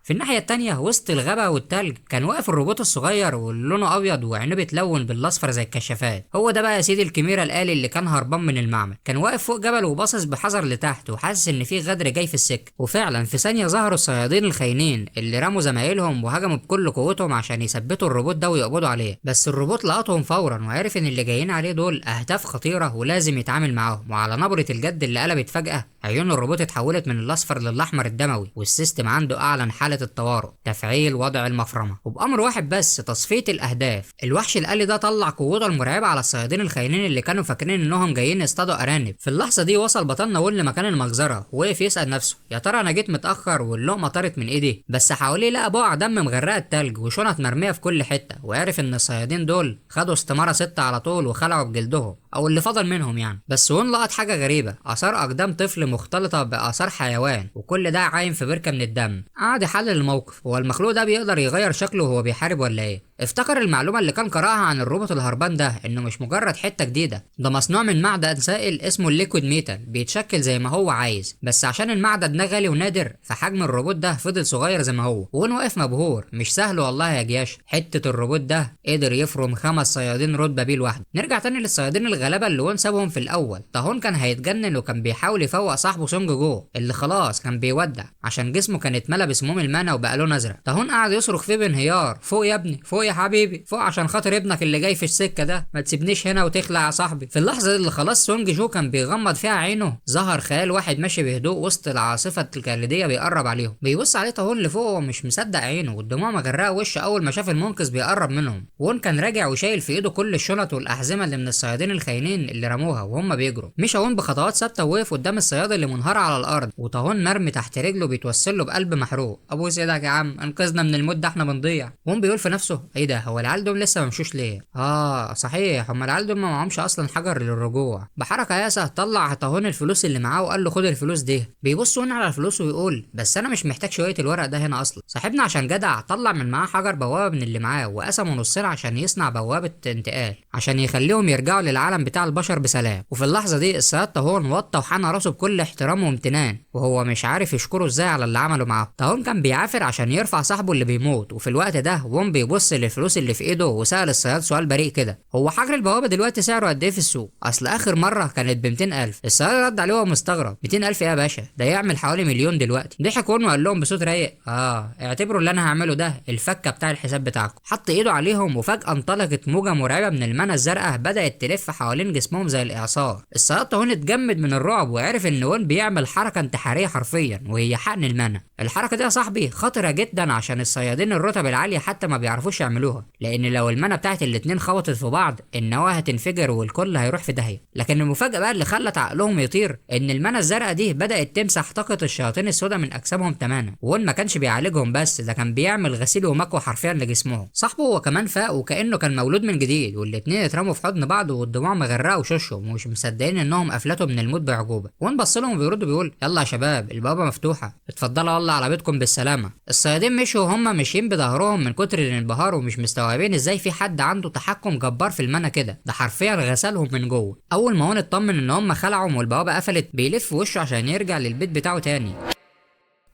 في الناحية التانية وسط الغابة والتلج كان واقف الروبوت الصغير واللي لونه أبيض وعينيه بتلون بالأصفر زي الكشافات. هو ده بقى يا سيدي الكميرا الآلي اللي كان هربان من المعمل. كان واقف فوق جبل وباصص بحذر لتحت وحاسس إن في غدر جاي في السكة. وفعلا في ثانية ظهروا الصيادين الخاينين اللي رموا زمايلهم وهجموا بكل قوتهم عشان يثبتوا الروبوت ده ويقبضوا عليه. بس الروبوت لقطهم فورا وعرف إن اللي جايين عليه دول أهداف خطيرة ولازم يتعامل معاهم. وعلى نبرة الجد اللي قلبت فجأة عيون الروبوت اتحولت من الأصفر للأحمر الدموي، وال system عنده أعلن حالة الطوارئ، تفعيل وضع المفرمة، وبأمر واحد بس: تصفية الأهداف. الوحش الآلي ده طلع قوته المرعبة على الصيادين الخاينين اللي كانوا فاكرين إنهم جايين يصطادوا أرانب. في اللحظة دي وصل بطلنا وون لمكان المجزرة ووقف يسأل نفسه: يا ترى أنا جيت متأخر واللقمة طارت من إيدي؟ بس حواليه لقى بقع دم مغرقة التلج وشنط مرمية في كل حتة، وعرف إن الصيادين دول خدوا استمارة 6 على طول وخلعوا بجلدهم أو اللي فضل منهم يعني. بس وون لقط حاجة غريبة: آثار أقدام طفل مختلطة بآثار حيوان، وكل ده عايم في بركة من الدم. قعد يحلل الموقف، هو المخلوق ده بيقدر يغير شكله وهو بيحارب ولا ايه؟ افتكر المعلومة اللي كان قرأها عن الروبوت الهربان ده، انه مش مجرد حتة جديدة، ده مصنوع من معدن سائل اسمه ال liquid metal، بيتشكل زي ما هو عايز، بس عشان المعدن ده غالي ونادر فحجم الروبوت ده فضل صغير زي ما هو. وون واقف مبهور، مش سهل والله يا جياش، حتة الروبوت ده قدر يفرم 5 صيادين رتبة بيه لوحده. نرجع تاني للصيادين الغلابة اللي وون سابهم في الأول. طاهون كان هيتجنن وكان بيحاول يفوق صاحبه سونج جو اللي خلاص كان بيودع عشان جسمه كان اتملى بسموم المانا وبقى لون ازرق. طاهون قعد يصرخ فيه بانهيار: فوق يا ابني، فوق يا حبيبي، فوق عشان خاطر ابنك اللي جاي في السكة ده، ما تسيبنيش هنا وتخلع يا صاحبي. في اللحظة اللي خلاص سونج جو كان بيغمض فيها عينه، ظهر خيال واحد ماشي بهدوء وسط العاصفة الجليديه بيقرب عليهم. بيبص عليه طاهون لفوق ومش مصدق عينه، والدموع مغرقة وشه اول ما شاف المنقذ بيقرب منهم. وون كان راجع وشايل في ايده كل الشنط والاحزمه اللي من الصيادين الخاينين اللي رموها وهم بيجروا. مشى وون بخطوات ثابتة ووقف قدام الصياد اللي منهار على الارض، وطاهون مرمي تحت رجله بيتوسل له بقلب محروق: ابوس ايدك يا عم، انقذنا من الموت ده، احنا بنضيع. وون بيقول في نفسه: ايوه ايه ده، هو العيال دول لسه ما مشوش ليه؟ اه صحيح، هم العيال دول ما معهمش اصلا حجر للرجوع. بحركة ياسه طلع طاهون الفلوس اللي معاه وقال له خد الفلوس دي. بيبص هون على الفلوس ويقول بس انا مش محتاج شوية الورق ده هنا اصلا. صاحبنا عشان جدع طلع من معاه حجر بوابه من اللي معاه وقسمه نصين عشان يصنع بوابه انتقال عشان يخليهم يرجعوا للعالم بتاع البشر بسلام. وفي اللحظة دي الصياد طاهون وطى وحنى راسه بكل احترام وامتنان، وهو مش عارف يشكره ازاي على اللي عمله معاه. طاهون كان بيعافر عشان يرفع صاحبه اللي بيموت، وفي الوقت ده وون بيبص للفلوس اللي في ايده وسأل الصياد سؤال بريء كده، هو حجر البوابة دلوقتي سعره قد ايه في السوق؟ اصل اخر مرة كانت ب 200,000. الصياد رد عليه وهو مستغرب، 200,000 ايه يا باشا؟ ده يعمل حوالي مليون دلوقتي. ضحك وون وقال لهم بصوت رايق، اعتبروا اللي انا هعمله ده الفكه بتاع الحساب بتاعكم. حط ايده عليهم وفجاة انطلقت موجه مرعبة من المنى الزرقاء بدات تلف حوالين جسمهم زي الاعصار. الصياد طاهون اتجمد من الرعب وعرف ان وون بيعمل حركة انتحارية حرفيا، وهي حقن المنى. الحركة دي يا صاحبي خطره جدا عشان الصيادين الرتب العالية حتى ما بيعرفوش يعملوها، لان لو المنى بتاعت الاتنين خبطت في بعض النواة هتنفجر والكل هيروح في داهية. لكن المفاجاة بقى اللي خلت عقلهم يطير ان المنى الزرقاء دي بدات تمسح طاقة الشياطين السوداء من اجسامهم تماما. وون ما كانش بيعالجهم بس، ده كان بيعمل غسيل ومكوى حرفيا لجسمهم. صاحبه هو كمان فاق وكانه كان مولود من جديد، والاتنين اترموا في حضن بعض والدموع مغرقة وشوشهم ومش مصدقين انهم افلتوا من الموت بعجوبه. وون بص لهم وبيرد بيقول يلا يا شباب البوابة مفتوحة، اتفضلوا يلا على بيتكم بالسلامة. الصيادين مشوا وهم ماشيين بظهرهم من كتر الانبهار ومش مستوعبين ازاي في حد عنده تحكم جبار في المنى كده، ده حرفيا غسلهم من جوه. اول ما هون اطمن ان هم خلعوا والبوابه قفلت بيلف وشه عشان يرجع للبيت بتاعه تاني.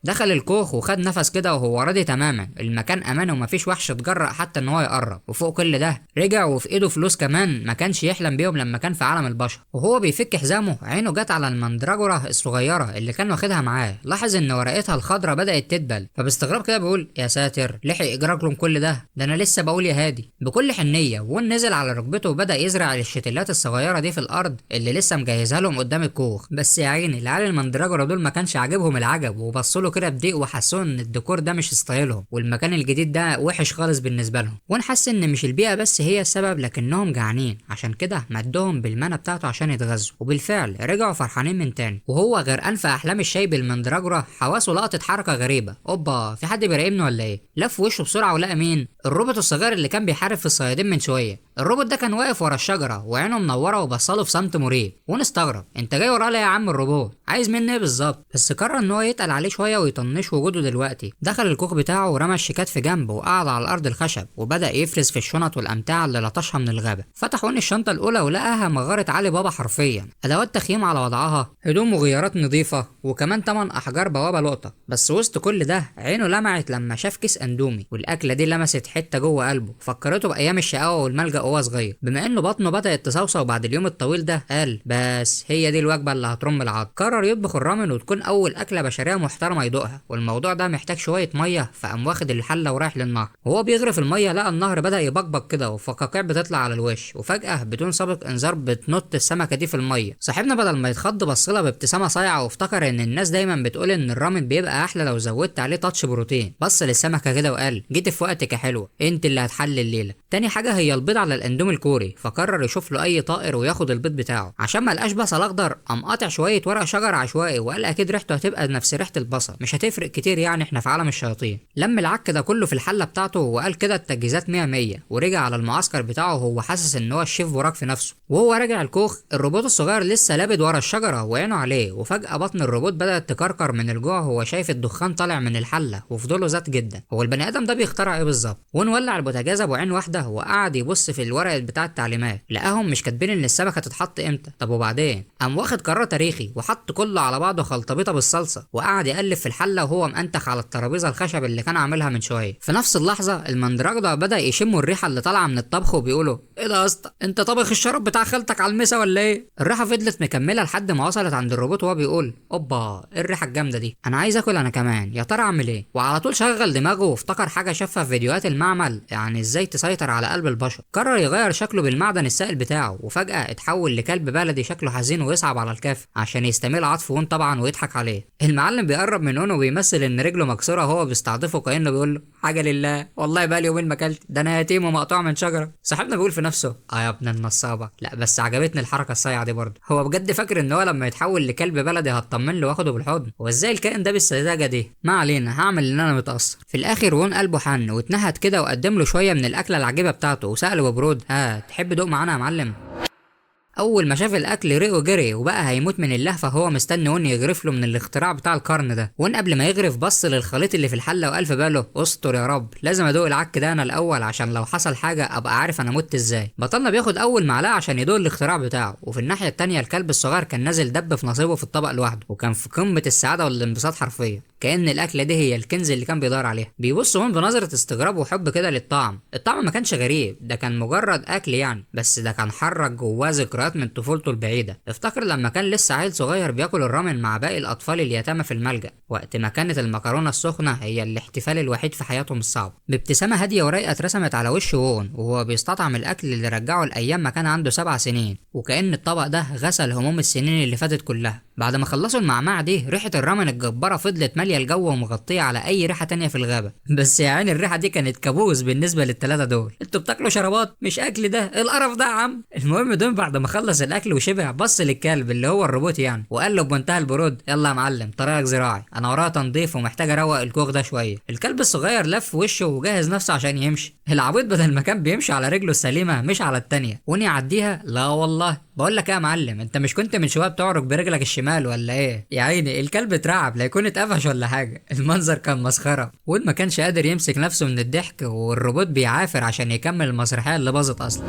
دخل الكوخ وخد نفس كده وهو راضي تماما، المكان امان ومفيش وحش اتجرأ حتى ان هو يقرب. وفوق كل ده رجع وفي ايده فلوس كمان ما كانش يحلم بيهم لما كان في عالم البشر. وهو بيفك حزامه عينه جت على المندراجورا الصغيرة اللي كان واخدها معاه، لاحظ ان ورقتها الخضراء بدات تدبل، فباستغراب كده بيقول يا ساتر لحق اجراكم كل ده، ده انا لسه بقول يا هادي. بكل حنيه وون نزل على ركبته وبدا يزرع الشتلات الصغيرة دي في الارض اللي لسه مجهزها لهم قدام الكوخ. بس يا عيني العيال المندراجورا دول ما كانش عاجبهم العجب وبصوا له كده بضيق وحسوا ان الديكور ده مش style هم والمكان الجديد ده وحش خالص بالنسبة لهم. وون حس ان مش البيئة بس هي السبب لكنهم جعانين، عشان كده مدهم بالمنى بتاعته عشان يتغذوا. وبالفعل رجعوا فرحانين من تاني. وهو غرقان في احلام الشاي بالمندراجورا حواسه لقطت حركة غريبة، اوبا في حد بيراقبني ولا ايه؟ لف وشه بسرعة ولقى مين؟ الروبوت الصغير اللي كان بيحارب في الصيادين من شوية. الروبوت ده كان واقف ورا الشجرة وعينه منورة وبصله في صمت مريب. وون استغرب، انت جاي ورايا ليه يا عم الروبوت؟ عايز مني ايه بالظبط؟ بس قرر ان هو يتقل عليه شوية ويطنش وجوده دلوقتي. دخل الكوخ بتاعه ورمى الشيكات في جنبه وقعد على الارض الخشب وبدا يفرز في الشنط والامتعة اللي لطشها من الغابة. فتح ون الشنطة الاولى ولقاها مغارة علي بابا حرفيا، ادوات تخييم على وضعها، هدوم وغيارات نظيفة، وكمان 8 احجار بوابه لقطة. بس وسط كل ده عينه لمعت لما شاف كيس اندومي، والاكله دي لمست حتة جوه قلبه، فكرته بايام الشقاوة والملجأ وهو صغير. بما انه بطنه بدات تصوصو بعد اليوم الطويل ده قال بس هي دي الوجبة اللي هترم العظم. قرر يطبخ الرامن وتكون اول اكله بشرية محترمه يدوقها، والموضوع ده محتاج شوية مية، فقام واخد الحلة ورايح للنهر. وهو بيغرف المية لقى النهر بدا يبقبق كده وفقاقيع بتطلع على الوش، وفجاة بدون سابق انذار بتنط السمكة دي في المية. صاحبنا بدل ما يتخض بصلها بابتسامة صايعه وافتكر ان الناس دايما بتقول ان الرامن بيبقى احلى لو زودت عليه touch بروتين. بص للسمكه كده وقال جيت في وقتك يا حلوة، انت اللي هتحل الليلة. تاني حاجة هي البيض على الاندومي الكوري، فقرر يشوف له اي طائر وياخد البيض بتاعه. عشان ما لقاش بصل اخضر قام قاطع شوية ورق شجر عشوائي وقال اكيد ريحته هتبقى نفس ريحه البصل، مش هتفرق كتير يعني احنا في عالم الشياطين. لم العك ده كله في الحلة بتاعته وقال كده التجهيزات 100 100، ورجع على المعسكر بتاعه وهو حاسس ان هو الشيف براك في نفسه. وهو راجع الكوخ الروبوت الصغير لسه لابد ورا الشجرة وعينه عليه، وفجاة بطن الروبوت بدات تكركر من الجوع وهو شايف الدخان طالع من الحلة وفضوله زاد جدا. هو البني ادم ده بيخترع ايه بالظبط؟ ونولع البوتاجاز ابو عين واحدة وقعد يبص في الورق بتاع التعليمات، لقاهم مش كاتبين ان السمكة تتحط امتى. طب وبعدين؟ قام واخد قرار تاريخي وحط كله على بعضه خلطبيطه بالصلصه وقعد يقلب في الحلة وهو مأنتخ على الترابيزة الخشب اللي كان عاملها من شوية. في نفس اللحظة المندراجدا بدا يشموا الريحة اللي طالعه من الطبخ وبيقولوا ايه ده يا اسطى، انت طبخ الشراب بتاع خالتك على المسا ولا ايه؟ الريحة فضلت مكملة لحد ما وصلت عند الروبوت وهو بيقول اوبا ايه الريحة الجامدة دي، انا عايز اكل انا كمان، يا ترى اعمل ايه؟ وعلى طول شغل دماغه وافتكر حاجة شافها في فيديوهات المعمل، يعني ازاي تسيطر على قلب البشر. قرر يغير شكله بالمعدن السائل بتاعه، وفجاة اتحول لكلب بلدي شكله حزين ويصعب على الكاف عشان يستميل عطف ون طبعا ويضحك عليه. المعلم بيقرب من ون وبيمثل ان رجله مكسورة وهو بيستعطفه كانه بيقول له حاجة لله والله بقى لي يومين ما اكلت، ده انا يتيم ومقطوع من شجرة. صاحبنا بيقول في نفسه اه يا ابن النصابه، لا بس عجبتني الحركة الصايعه دي برضه. هو بجد فاكر ان هو لما يتحول لكلب بلدي هطمن له واخده بالحضن؟ هو ازاي الكائن ده بالسذاجه دي؟ ما علينا، هعمل ان انا متاثر. في الاخر ون قلبه حن واتنهد كده كده وقدم له شوية من الاكلة العجيبة بتاعته وساله ببرود: ها، تحب دوق معانا يا معلم؟ اول ما شاف الاكل ريقه جري وبقى هيموت من اللهفه، هو مستني ون يغرف له من الاختراع بتاع القرن ده. ون قبل ما يغرف بص للخليط اللي في الحلة وقال في باله: استر يا رب، لازم ادوق العك ده انا الاول عشان لو حصل حاجة ابقى عارف انا مت ازاي. بطلنا بياخد اول معلقه عشان يدوق الاختراع بتاعه، وفي الناحية التانية الكلب الصغير كان نازل دب في نصيبه في الطبق لوحده، وكان في قمة السعادة والانبساط حرفيا، كأن الاكلة دي هي الكنز اللي كان بيدور عليها. بيبص هون بنظره استغراب وحب كده للطعم. الطعم ما كانش غريب، ده كان مجرد اكل يعني، بس ده كان حرك جواه ذكريات من طفولته البعيدة. افتكر لما كان لسه عيل صغير بياكل الرامن مع باقي الاطفال اليتامى في الملجأ، وقت ما كانت المكرونه السخنة هي الاحتفال الوحيد في حياتهم الصعبة. بابتسامة هادية ورايقه اترسمت على وش وون وهو بيستطعم الاكل اللي رجعه لايام ما كان عنده 7 سنين، وكأن الطبق ده غسل هموم السنين اللي فاتت كلها. بعد ما خلصوا المعمعة دي ريحه الرامن الجبارة فضلت ماليه الجو ومغطيه على اي ريحه تانية في الغابة. بس يا عيني الريحة دي كانت كابوس بالنسبة للثلاثه دول. انتوا بتاكلوا شرابات مش اكل، ده ايه القرف ده يا عم؟ المهم دول بعد ما خلص الاكل وشبع بص للكلب اللي هو الروبوت يعني، وقال له بمنتهى البرود: يلا يا معلم طريقك زراعي، انا ورايا تنظيف ومحتاج اروق الكوخ ده شوية. الكلب الصغير لف وشه وجهز نفسه عشان يمشي. العبيط بدل ما كان بيمشي على رجله السليمة مش على التانية، ون يعديها. لا والله، بقول لك ايه يا معلم، انت مش كنت من شوية بتعرج برجلك الشمال ولا ايه؟ يا عيني الكلب اترعب لا يكون اتقفش ولا حاجة. المنظر كان مسخرة، وون ما كانش قادر يمسك نفسه من الضحك، والروبوت بيعافر عشان يكمل المسرحية اللي باظت اصلا.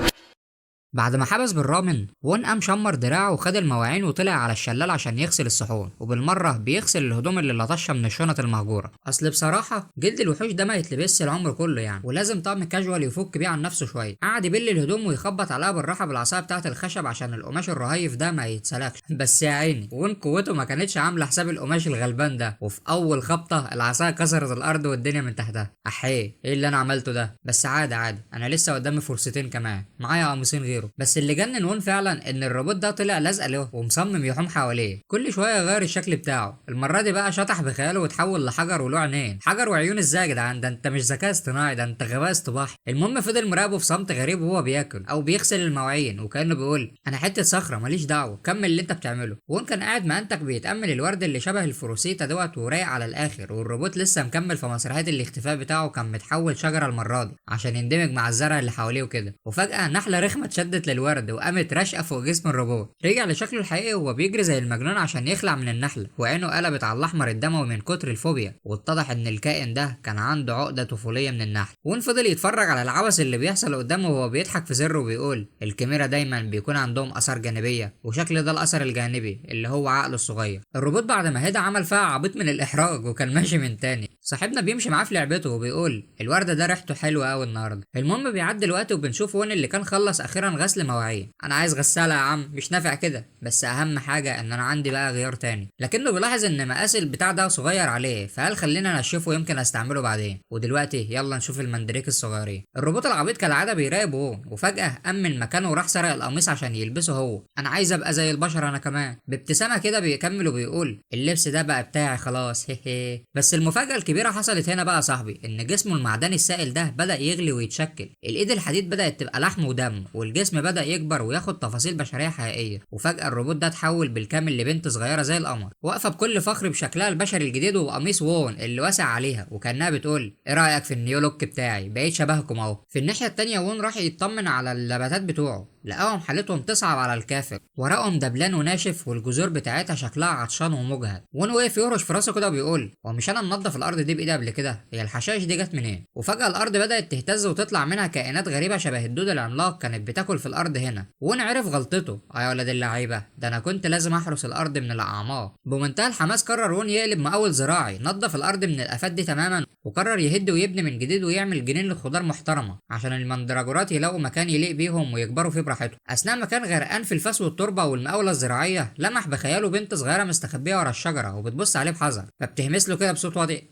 بعد ما حبس بالرامن، وون قام شمر دراعه وخد المواعين وطلع على الشلال عشان يغسل الصحون، وبالمره بيغسل الهدوم اللي لطشها من الشنط المهجورة. اصل بصراحة جلد الوحوش ده ما يتلبسش العمر كله يعني، ولازم طقم كاجوال يفك بيه عن نفسه شوية. قعد يبل الهدوم ويخبط عليها بالراحة بالعصايه بتاعه الخشب عشان القماش الرهيف ده ما يتسلكش. بس يا عيني وون قوته ما كانتش عامله حساب القماش الغلبان ده، وفي اول خبطه العصاية كسرت الارض والدنيا من تحتها. احيه ايه اللي انا عملته ده؟ بس عادي عادي، انا لسه قدامي فرصتين كمان، معايا قميصين غيره. بس اللي جنن وون فعلا ان الروبوت ده طلع لازقه له ومصمم يحوم حواليه، كل شوية يغير الشكل بتاعه. المرة دي بقى شطح بخياله وتحول لحجر وله عينين. حجر وعيون ازاي يا جدعان؟ ده انت مش ذكاء اصطناعي، ده انت غباء اصطباحي. المهم فضل مراقبة في صمت غريب وهو بياكل او بيغسل المواعين، وكانه بيقول انا حتة صخرة ماليش دعوه، كمل اللي انت بتعمله. وون كان قاعد مأنتك بيتامل الورد اللي شبه الفروسيتا دوت ورايق على الاخر، والروبوت لسه مكمل في مسرحية الاختفاء بتاعه، كان متحول شجرة المرة دي عشان يندمج مع الزرع اللي حواليه وكده. وفجاة نحله رخمة اتشدت للورد وقامت راشقه فوق جسم الروبوت. رجع لشكله الحقيقي وهو بيجري زي المجنون عشان يخلع من النحلة، وعينه قلبت على الاحمر الدموي من كتر الفوبيا، واتضح ان الكائن ده كان عنده عقده طفوليه من النحل. وون فضل يتفرج على العبث اللي بيحصل قدامه وهو بيضحك في سره وبيقول الكاميرا دايما بيكون عندهم اثار جانبيه، وشكل ده الاثر الجانبي اللي هو عقله الصغير. الروبوت بعد ما هدى عمل فيها عبيط من الاحراج وكان ماشي من تاني. صاحبنا بيمشي معاه في لعبته وبيقول الورده ده ريحته حلوة قوي النهارده. المهم بيعدي الوقت وبنشوف وون اللي كان خلص اخيرا غسل مواعين. انا عايز غسالة يا عم، مش نافع كده، بس اهم حاجة ان انا عندي بقى غيار تاني. لكنه بيلاحظ ان مقاس البتاع ده صغير عليه، فقال خلينا نشوفه يمكن استعمله بعدين. ودلوقتي يلا نشوف المندريك الصغيرين. الروبوت العبيط كالعادة بيراقب وون، وفجاة قام من مكانه وراح سرق القميص عشان يلبسه هو. انا عايز ابقى زي البشر انا كمان. بابتسامة كده بيكمل وبيقول اللبس ده بقى بتاعي خلاص ههه. بس المفاجاة الكبيرة حصلت هنا بقى يا صاحبي، ان جسمه المعدني السائل ده بدا يغلي ويتشكل، الايد الحديد بدات تبقى لحم ودم، والجسم بدا يكبر وياخد تفاصيل بشرية حقيقية. وفجاة الروبوت ده اتحول بالكامل لبنت صغيرة زي القمر، واقفة بكل فخر بشكلها البشري الجديد وقميص وون اللي واسع عليها، وكانها بتقول ايه رايك في ال new look بتاعي، بقيت شبهكم اهو. في الناحية التانية وون راح يطمن على النباتات بتوعه، لقاهم حالتهم تصعب على الكافر، ورقهم دبلان وناشف والجذور بتاعتها شكلها عطشان ومجهد. وون وقف يهرش في راسه كده وبيقول هو مش انا منضف الارض دي بايدي قبل كده؟ هي الحشائش دي جت منين؟ وفجاة الارض بدات تهتز وتطلع منها كائنات غريبة شبه الدود العملاق كانت بتاكل في الارض هنا. وون عرف غلطته، يا ولاد اللعيبة، ده انا كنت لازم احرس الارض من الاعماق. بمنتهى الحماس قرر وون يقلب مقاول زراعي، نظف الارض من الافات دي تماما، وقرر يهد ويبني من جديد ويعمل جنينة خضار محترمه عشان المندراجورات يلاقوا مكان يليق بيهم ويكبروا فيه براحتهم. اثناء ما كان غرقان في الفاس والتربه والمقاوله الزراعية، لمح بخياله بنت صغيرة مستخبيه ورا الشجرة وبتبص عليه بحذر، فبتهمس له كده بصوت واطي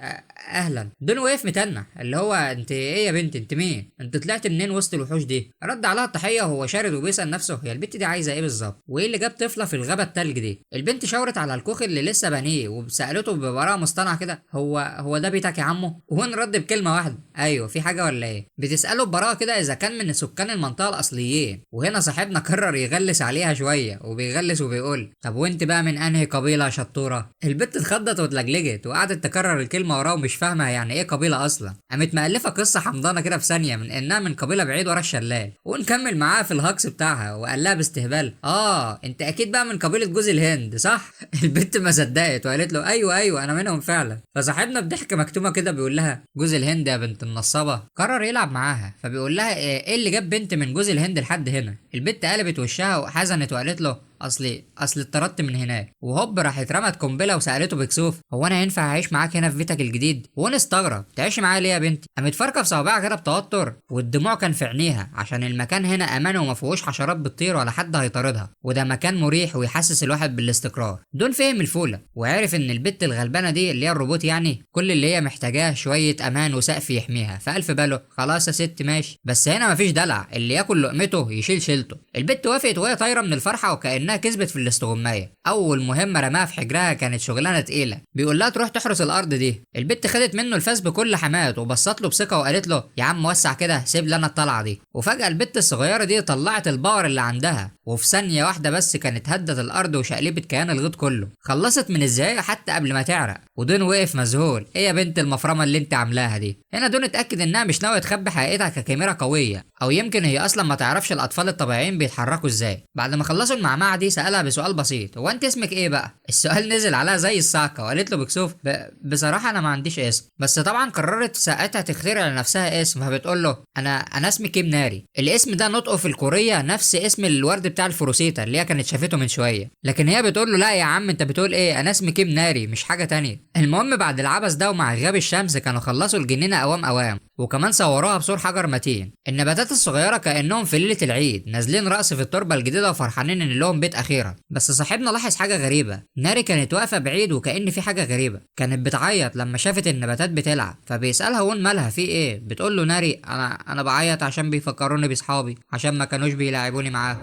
اهلا. دون وقف متنح، اللي هو انت ايه يا بنت، انت مين، انت طلعت منين وسط الوحوش دي؟ رد عليها التحية وهو شارد وبيسال نفسه هي البنت دي عايزه ايه بالظبط، وايه اللي جاب طفله في الغابة التلج دي؟ البنت شاورت على الكوخ اللي لسه بانيه وسالته ببراءه مصطنعه كده هو ده بيتك يا عمو؟ وهون رد بكلمه واحدة ايوه، في حاجة ولا ايه؟ بتساله ببراءه كده اذا كان من سكان المنطقة الاصليين، وهنا وهنا صاحبنا قرر يغلس عليها شوية، وبيغلس وبيقول طب وانت بقى من انهي قبيلة يا شطوره؟ البت اتخضت واتلجلجت وقعدت تكرر الكلمة وراه ومش فاهمه يعني ايه قبيلة اصلا. قامت مألفه قصة حمضانة كده في ثانية من انها من قبيلة بعيد ورا الشلال. ونكمل معاها في الهجص بتاعها وقال لها باستهبال انت اكيد بقى من قبيلة جوز الهند صح؟ البت ما صدقت وقالت له ايوه ايوه انا منهم فعلا. فصاحبنا بضحكه مكتومة كده بيقول لها جوز الهند يا بنت النصابه. قرر يلعب معاها فبيقول لها ايه اللي جاب بنت من جوز الهند لحد هنا؟ البت قلبت وشها وحزنت وقالت له اصل اتطردت من هناك. وهوب راحت رمت قنبلة وسالته بكسوف هو انا ينفع اعيش معاك هنا في بيتك الجديد؟ وانا استغرب تعيشي معايا ليه يا بنتي؟ قامت فاركه في صوابعها كده بتوتر والدموع كان في عينيها عشان المكان هنا امان وما فيهوش حشرات بتطير ولا حد هيطاردها، وده مكان مريح ويحسس الواحد بالاستقرار. دون فهم الفوله وعرف ان البت الغلبانه دي اللي هي الروبوت يعني كل اللي هي محتاجاه شوية امان وسقف يحميها. فقال في باله خلاص يا ست ماشي، بس هنا مفيش دلع، اللي ياكل لقمته يشيل شيلته. البت وافقت وهي طايره من الفرحة وكانها كسبت في الاستغمايه. اول مهمة رماها في حجرها كانت شغلانة تقيلة، بيقول لها تروح تحرس الارض دي. البت خدت منه الفاس بكل حماس وبصت له بثقة وقالت له يا عم وسع كده سيب لنا الطلعة دي. وفجاة البت الصغيرة دي طلعت ال power اللي عندها، وفي ثانية واحدة بس كانت هدت الارض وشقلبت كيان الغيط كله. خلصت من الزعيق حتى قبل ما تعرق، ودون وقف مذهول ايه يا بنت المفرمه اللي انت عاملاها دي؟ هنا دون اتاكد انها مش ناوية تخبي حقيقتها ككاميرا قوية، او يمكن هي اصلا ما تعرفش الاطفال الطبيعيين بيتحركوا ازاي. بعد ما خلصوا المعمعة دي سالها بسؤال بسيط هو انت اسمك ايه بقى؟ السؤال نزل عليها زي الصعقة وقالت له بكسوف بصراحة انا ما عنديش اسم. بس طبعا قررت ساعتها تخترع لنفسها اسم، فبتقول له انا اسمي كيم ناري. الاسم ده نطقه في الكورية نفس اسم الورد بتاع الفروسيتا اللي هي كانت شافته من شوية، لكن هي بتقول له لا يا عم انت بتقول ايه، انا اسمي كيم ناري مش حاجة تانية. المهم بعد العبث ده ومع غياب الشمس كانوا خلصوا الجنينة اوام اوام، وكمان صوروها بصور حجر متين. النباتات الصغيرة كانهم في ليلة العيد نازلين رقص في التربة الجديدة وفرحانين ان لهم بيت اخيرا. بس صاحبنا لاحظ حاجة غريبة، ناري كانت واقفة بعيد وكأن في حاجة غريبة، كانت بتعيط لما شافت النباتات بتلعب. فبيسالها وون مالها في ايه؟ بتقول له ناري انا بعيط عشان بيفكروني باصحابي عشان ما كانوش بيلاعبوني معاهم.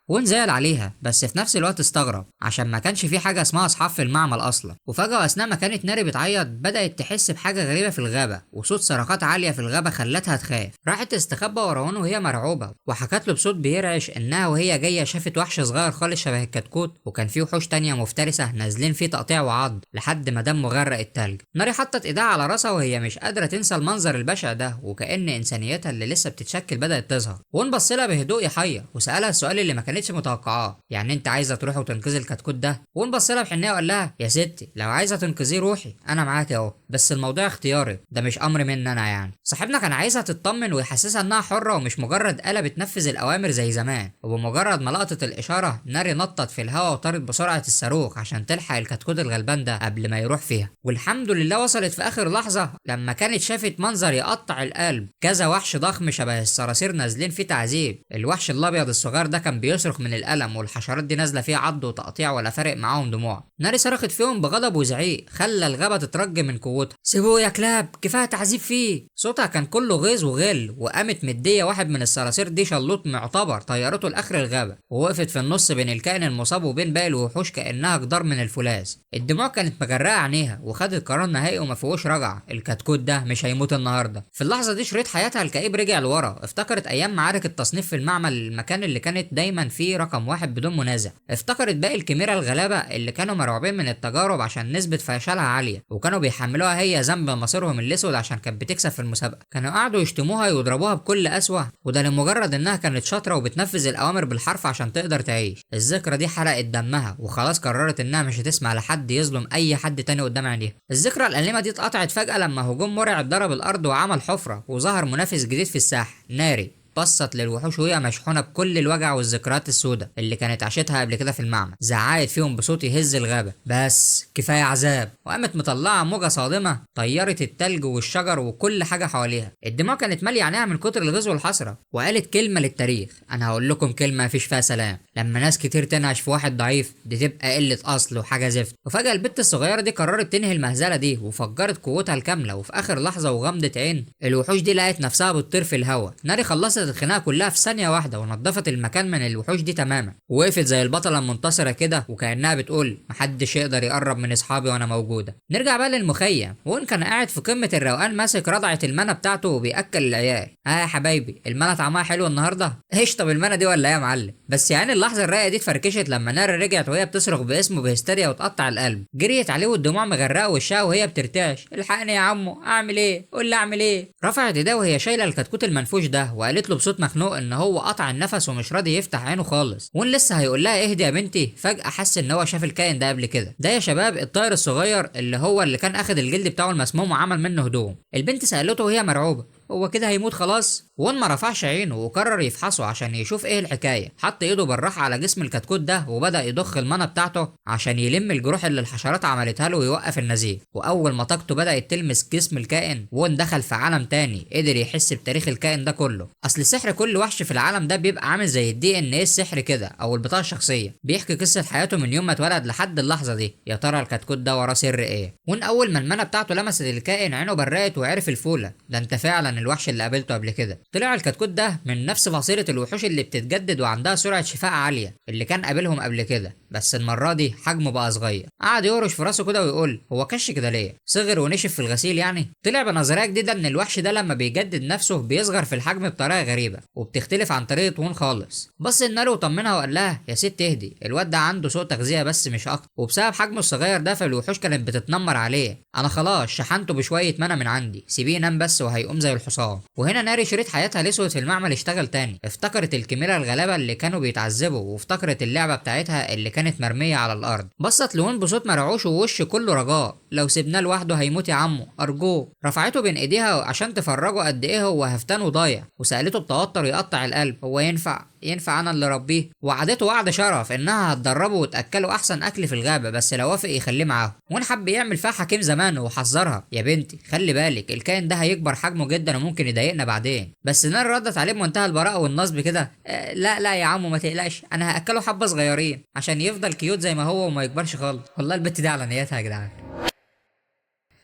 وون زعل عليها بس في نفس الوقت استغرب عشان ما كانش في حاجة اسمها اصحاب في المعمل اصلا. وفجاة اثناء ما كانت ناري بتعيط بدات تحس بحاجة غريبة في الغابة، وصوت صرخات عالية في الغابة خلتها تخاف. راحت تستخبى ورا وون وهي مرعوبه، وحكت له بصوت بيرعش انها وهي جاية شافت وحش صغير خالص شبه الكتكوت، وكان في وحوش تانية مفترسة نازلين فيه تقطيع وعض لحد ما دمه غرق التلج. ناري حطت ايدها على راسها وهي مش قادرة تنسى المنظر البشع ده، وكأن انسانيتها اللي لسه بتتشكل بدات تظهر. وون بص لها بهدوء يحير وسالها السؤال اللي ما كانتش متوقعاه، يعني انت عايزه تروحي وتنقذي الكتكوت ده؟ وون بص لها بحنيه وقال لها يا ستي لو عايزه تنقذيه روحي انا معاكي اهو، بس الموضوع اختياري ده مش امر مني انا يعني. صاحبنا كان عايزها تطمن ويحسسها انها حره ومش مجرد آلة بتنفذ الاوامر زي زمان. وبمجرد ما لقطت الاشارة ناري نطت في الهواء وطارت بسرعة الصاروخ عشان تلحق الكتكوت الغلبان ده قبل ما يروح فيها. والحمد لله وصلت في اخر لحظة لما كانت شافت منظر يقطع القلب، كذا وحش ضخم شبه الصراصير نازلين فيه تعذيب. الوحش الابيض الصغير ده كان بيصرخ من الالم والحشرات دي نازله فيه عض وتقطيع ولا فارق معاهم دموع. ناري صرخت فيهم بغضب وزعيق خلى الغابة تترج من قوتها، سيبوه يا كلاب كفاية تعذيب فيه. صوتها كان كله غيظ وغل، وقامت مديه واحد من الصراصير دي شلوط معتبر طيارته لاخر الغابة، ووقفت في النص بين الكائن المصاب وبين باقي الوحوش كانها جدار من الفولاذ. الدموع كانت مجرقه عينيها وخدت قرار نهائي وما فيهوش رجعه، الكتكوت ده مش هيموت النهارده. في اللحظة دي شريط حياتها الكئيب رجع لورا، افتكرت ايام معارك التصنيف في المعمل، المكان اللي كانت دايما فيه رقم واحد بدون منازع. افتكرت باقي الكاميرا الغلابة اللي كانوا مرعوبين من التجارب عشان نسبه فشلها عالية، وكانوا بيحملوها هي ذنب مصيرهم الاسود عشان كانت بتكسب في المسابقة. كانوا قعدوا يشتموها ويضربوها بكل قسوة، وده لمجرد انها كانت شاطرة وبتنفذ الاوامر بالحرف عشان تقدر تعيش. الذكرى دي حرقت دمها وخلاص قررت انها مش هتسمع لحد يظلم اي حد تاني قدام عينيها. الذكرى الأليمة دي اتقطعت فجأة لما هجوم مرعب ضرب الارض وعمل حفره، وظهر منافس جديد في الساحة، ناري. بصت للوحوش وهي مشحونه بكل الوجع والذكريات السوداء اللي كانت عاشتها قبل كده في المعمل. زعقت فيهم بصوت يهز الغابة، بس كفاية عذاب، وقامت مطلعه موجه صادمه طيرت التلج والشجر وكل حاجة حواليها. الدموع كانت ماليه عينيها من كتر الغيظ والحسرة، وقالت كلمة للتاريخ، انا هقول لكم كلمة مفيش فيها سلام، لما ناس كتير تنعش في واحد ضعيف دي تبقى قلة اصل وحاجه زفت. وفجاة البت الصغيرة دي قررت تنهي المهزلة دي وفجرت قوتها الكاملة، وفي اخر لحظة وغمضه عين الوحوش دي لقت نفسها بتطير في الهواء. ناري خلصت خلصت الخناقة كلها في ثانية واحدة ونظفت المكان من الوحوش دي تماما، ووقفت زي البطلة المنتصره كده وكانها بتقول محدش يقدر يقرب من اصحابي وانا موجودة. نرجع بقى للمخيم. وون كان قاعد في قمة الروقان ماسك رضعه ال mana بتاعته وبياكل العيال. ها يا حبايبي، ال mana طعمها حلو النهارده؟ قشطه بال mana دي ولا ايه يا معلم؟ بس يعني اللحظة الرايقه دي اتفركشت لما ناري رجعت وهي بتصرخ باسمه بهستيريا وتقطع القلب. جريت عليه والدموع مغرقة وشها وهي بترتعش. الحقني يا عمو، اعمل ايه؟ قول لي اعمل ايه؟ رفعت ايديها وهي شايله الكتكوت المنفوش ده وقالت له بصوت مخنوق ان هو قطع النفس ومش راضي يفتح عينه خالص. وان لسه هيقول لها اهدي يا بنتي، فجاة حس ان هو شاف الكائن ده قبل كده. ده يا شباب الطائر الصغير اللي هو اللي كان اخد الجلد بتاعه المسموم وعمل منه هدوم. البنت سالته وهي مرعوبه، هو كده هيموت خلاص؟ وون ما رفعش عينه وقرر يفحصه عشان يشوف ايه الحكاية. حط ايده بالراحة على جسم الكتكوت ده وبدا يضخ ال mana بتاعته عشان يلم الجروح اللي الحشرات عملتها له ويوقف النزيف. واول ما طاقته بدات تلمس جسم الكائن، وون دخل في عالم تاني، قدر يحس بتاريخ الكائن ده كله. اصل سحر كل وحش في العالم ده بيبقى عامل زي ال DNA السحر كده، او البطاقة الشخصية، بيحكي قصة حياته من يوم ما اتولد لحد اللحظة دي. يا ترى الكتكوت ده وراه سر ايه؟ وون اول ما ال mana بتاعته لمست الكائن عينه برقت وعرف الفوله، ده انت فعلا الوحش اللي قابلته قبل كده. طلع الكتكوت ده من نفس فصيلة الوحوش اللي بتتجدد وعندها سرعة شفاء عالية اللي كان قابلهم قبل كده، بس المرة دي حجمه بقى صغير. قعد يهرش في راسه كده ويقول هو كش كده ليه؟ صغر ونشف في الغسيل يعني؟ طلع بنظرية جديدة ان الوحش ده لما بيجدد نفسه بيصغر في الحجم بطريقة غريبة وبتختلف عن طريقة وون خالص. بص لناري وطمنها وقال لها يا ست اهدي، الواد ده عنده سوء تغذية بس مش اكتر، وبسبب حجمه الصغير ده فالوحوش كانت بتتنمر عليه. انا خلاص شحنته بشوية mana من عندي، سيبيه ينام بس وهيقوم زي الحصان. وهنا ناري شريط حياتها الاسود في المعمل اشتغل تاني، افتكرت الكميرة الغلابة اللي كانوا بيتعذبوا، وافتكرت اللعبة بتاعتها اللي كانت مرمية على الارض. بصت لون بصوت مرعوش ووش كله رجاء، لو سيبناه لوحده هيموت يا عمو ارجوه. رفعته بين ايديها عشان تفرجه قد ايه هو هفتان وضايع، وسالته بتوتر يقطع القلب، هو ينفع انا اللي ربيه؟ وعدته وعد شرف انها هتدربه وتاكله احسن اكل في الغابة بس لو وافق يخليه معاه. وان حب يعمل فيها حكيم زمانه وحذرها، يا بنتي خلي بالك الكائن ده هيكبر حجمه جدا وممكن يضايقنا بعدين. بس نار ردت عليه بمنتهى البراءة والنصب كده، لا لا يا عمو ما تقلقش، انا هاكله حبه صغيرين عشان يفضل cute زي ما هو وما يكبرش خالص. والله البت دي على نيتها يا جدعان.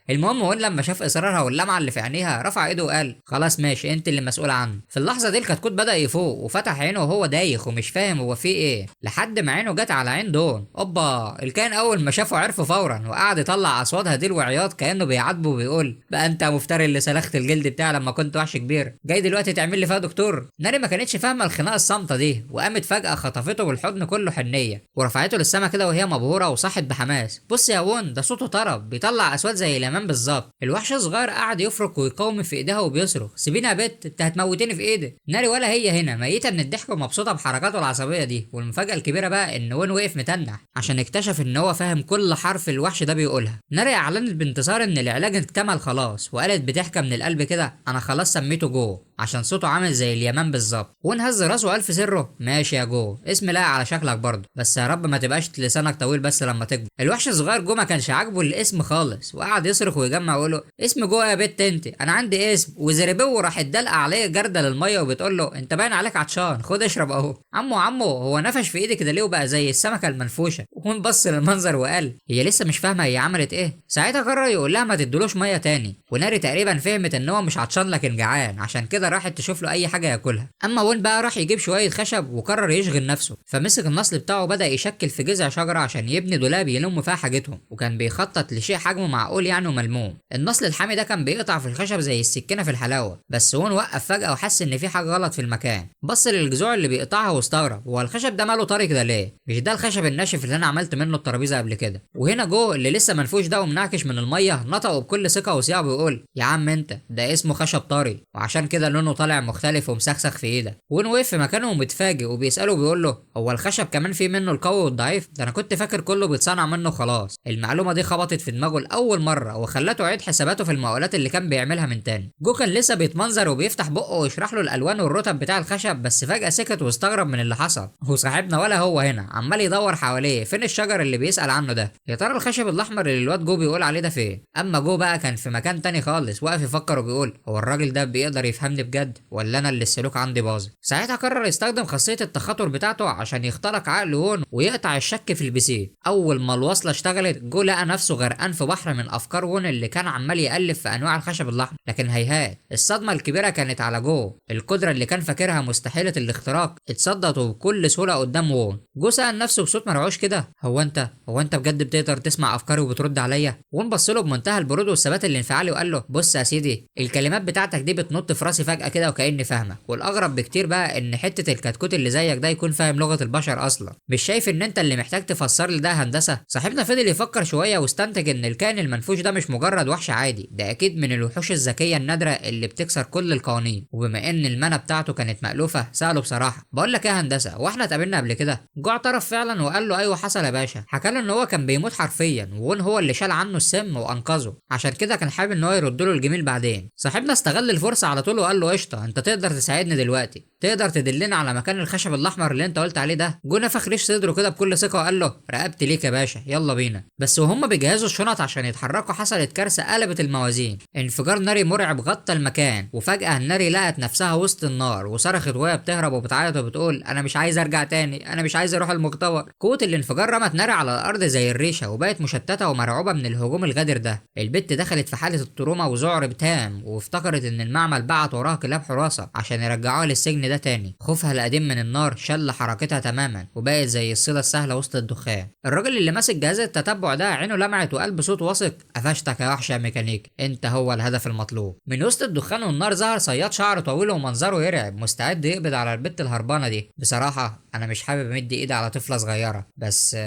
المهم وون لما شاف اصرارها واللمعه اللي في عينيها رفع ايده وقال خلاص ماشي انت اللي مسؤول عنه. في اللحظة دي الكتكوت بدا يفوق وفتح عينه وهو دايخ ومش فاهم هو فيه ايه، لحد ما عينه جت على عين دون. اوبا، الكائن اول ما شافه عرفه فورا وقعد يطلع اصوات هديل وعياط كانه بيعاتبه وبيقول بقى انت مفتري اللي سلخت الجلد بتاعي لما كنت وحش كبير، جاي دلوقتي تعمل لي فيها دكتور؟ ناري ما كانتش فاهمه الخناقة الصامته دي، وقامت فجاة خطفته بالحضن كله حنيه ورفعته للسما كده وهي مبهوره وصحت بحماس. بص يا وون ده صوته طرب، بيطلع اصوات زي اليمام بالظبط. الوحش الصغير قعد يفرك ويقاوم في ايديها وبيصرخ سيبيني يا بت انت هتموتيني في ايدك. ناري ولا هي هنا ميته من الضحك ومبسوطة بحركاته العصبية دي. والمفاجاه الكبيرة بقى ان وين وقف متنح عشان اكتشف ان هو فاهم كل حرف الوحش ده بيقولها. ناري اعلنت بانتصار ان العلاج اكتمل خلاص، وقالت بضحكه من القلب كده انا خلاص سميته جو عشان صوته عامل زي اليمام بالظبط. وين هز راسه وقال في سره ماشي يا جو، اسم لايق على شكلك برضه، بس يا رب ما تبقاش لسانك طويل بس لما تكبر. الوحش الصغير جو ما كانش عاجبه الاسم خالص وقعد يصرخ ويجمع ويقول له اسم جو يا بت انت، انا عندي اسم. وزربو راح اتدلق عليه جردل المية وبتقول له انت باين عليك عطشان، خد اشرب اهو. عمو عمو هو نفش في ايدك كده ليه وبقى زي السمكة المنفوشه؟ وون بص للمنظر وقال هي لسه مش فاهمه هي عملت ايه. ساعتها قرر يقول لها ما تدلوش مية تاني، وناري تقريبا فهمت ان هو مش عطشان لكن جعان، عشان كده راحت تشوف له اي حاجة ياكلها. اما وون بقى راح يجيب شوية خشب وقرر يشغل نفسه، فمسك النصل بتاعه وبدا يشكل في جذع شجرة عشان يبني دولاب يلم فيها حاجتهم، وكان بيخطط لشيء حجمه معقول يعني وملموم. النصل الحامي ده كان بيقطع في الخشب زي السكينة في الحلاوة، بس وون وقف فجاة وحس ان في حاجة غلط في المكان. بص للجذوع اللي بيقطعها واستغرب، هو الخشب ده ماله طري كده ليه؟ مش ده الخشب الناشف اللي انا عملت منه الترابيزة قبل كده؟ وهنا جو اللي لسه منفوش ده ومنعكش من المية نطقه بكل ثقة وصياعه بيقول يا عم انت ده اسمه خشب طري، وعشان كده لونه طالع مختلف ومسخسخ في ايدك. وون وقف في مكانه ومتفاجئ وبيساله بيقول له هو الخشب كمان فيه منه القوي والضعيف؟ ده انا كنت فاكر كله بيتصنع منه خلاص. المعلومة دي خبطت في دماغه لاول مرة وخلته يعيد حساباته في المقاولات اللي كان بيعملها من تاني. جو كان لسه بيتمنظر وبيفتح بقه ويشرح له الالوان والرتب بتاع الخشب، بس فجاة سكت واستغرب من اللي حصل. وصاحبنا ولا هو هنا عمال يدور حواليه فين فين الشجر اللي بيسأل عنه ده؟ يا ترى الخشب الاحمر اللي الواد جو بيقول عليه ده فين؟ اما جو بقى كان في مكان تاني خالص، واقف يفكر وبيقول هو الراجل ده بيقدر يفهمني بجد ولا انا اللي السلوك عندي باظ؟ ساعتها قرر يستخدم خاصية التخاطر بتاعته عشان يخترق عقل وون ويقطع الشك في ال PC. اول ما الوصلة اشتغلت جو لقى نفسه غرقان في بحر من افكار وون اللي كان عمال يألف في انواع الخشب الاحمر. لكن هيهات، الصدمة الكبيرة كانت على جو. القدرة اللي كان فاكرها مستحيلة الاختراق اتصدت بكل سهولة قدام وون. جو سأل نفسه بصوت مرعوش كده، هو انت بجد بتقدر تسمع افكاري وبترد عليا؟ وون بص له بمنتهى البرود والثبات الانفعالي وقال له بص يا سيدي، الكلمات بتاعتك دي بتنط في راسي فجأة كده وكأني فاهمك، والاغرب بكتير بقى ان حتة الكتكوت اللي زيك ده يكون فاهم لغة البشر اصلا. مش شايف ان انت اللي محتاج تفسر لي ده هندسة؟ صاحبنا فضل يفكر شوية واستنتج ان الكائن المنفوش ده مش مجرد وحش عادي، ده اكيد من الوحوش الذكية النادرة اللي بتكسر كل القوانين. وبما ان المنى بتاعته كانت مألوفة سأله بصراحة، بقول لك ايه يا هندسة، واحنا اتقابلنا قبل كده؟ جو اعترف فعلا وقال له ايوه حصل يا باشا. حكى له ان هو كان بيموت حرفيا وون هو اللي شال عنه السم وانقذه، عشان كده كان حابب ان هو يرد له الجميل بعدين. صاحبنا استغل الفرصة على طول وقال له قشطه، انت تقدر تساعدني دلوقتي، تقدر تدلنا على مكان الخشب الاحمر اللي انت قلت عليه ده؟ جو نفخ ريش صدره كده بكل ثقة وقال له رقبتي ليك يا باشا، يلا بينا. بس وهم بيجهزوا الشنط عشان يتحركوا حصلت كارثة قلبت الموازين. انفجار ناري مرعب غطى المكان، وفجاة الناري لقت نفسها وسط النار وصرخت وهي بتهرب وبتعيط وبتقول انا مش عايز ارجع تاني، انا مش عايز اروح المختبر. قوة الانفجار رمت ناري على الارض زي الريشة وبقت مشتتة ومرعوبه من الهجوم الغادر ده. البت دخلت في حاله ال trauma وذعر تام، وافتكرت ان المعمل بعت وراها كلاب حراسة عشان يرجعوها للسجن ده تاني. خوفها القديم من النار شل حركتها تماما وبقت زي الصلة السهلة وسط الدخان. الراجل اللي ماسك جهاز التتبع ده عينه لمعت وقال بصوت واثق قفشتك يا وحش يا ميكانيك، انت هو الهدف المطلوب. من وسط الدخان والنار ظهر صياد شعره طويل ومنظره يرعب، مستعد يقبض على البت الهربانه دي. بصراحة انا مش حابب امد ايدي على طفله صغيرة، بس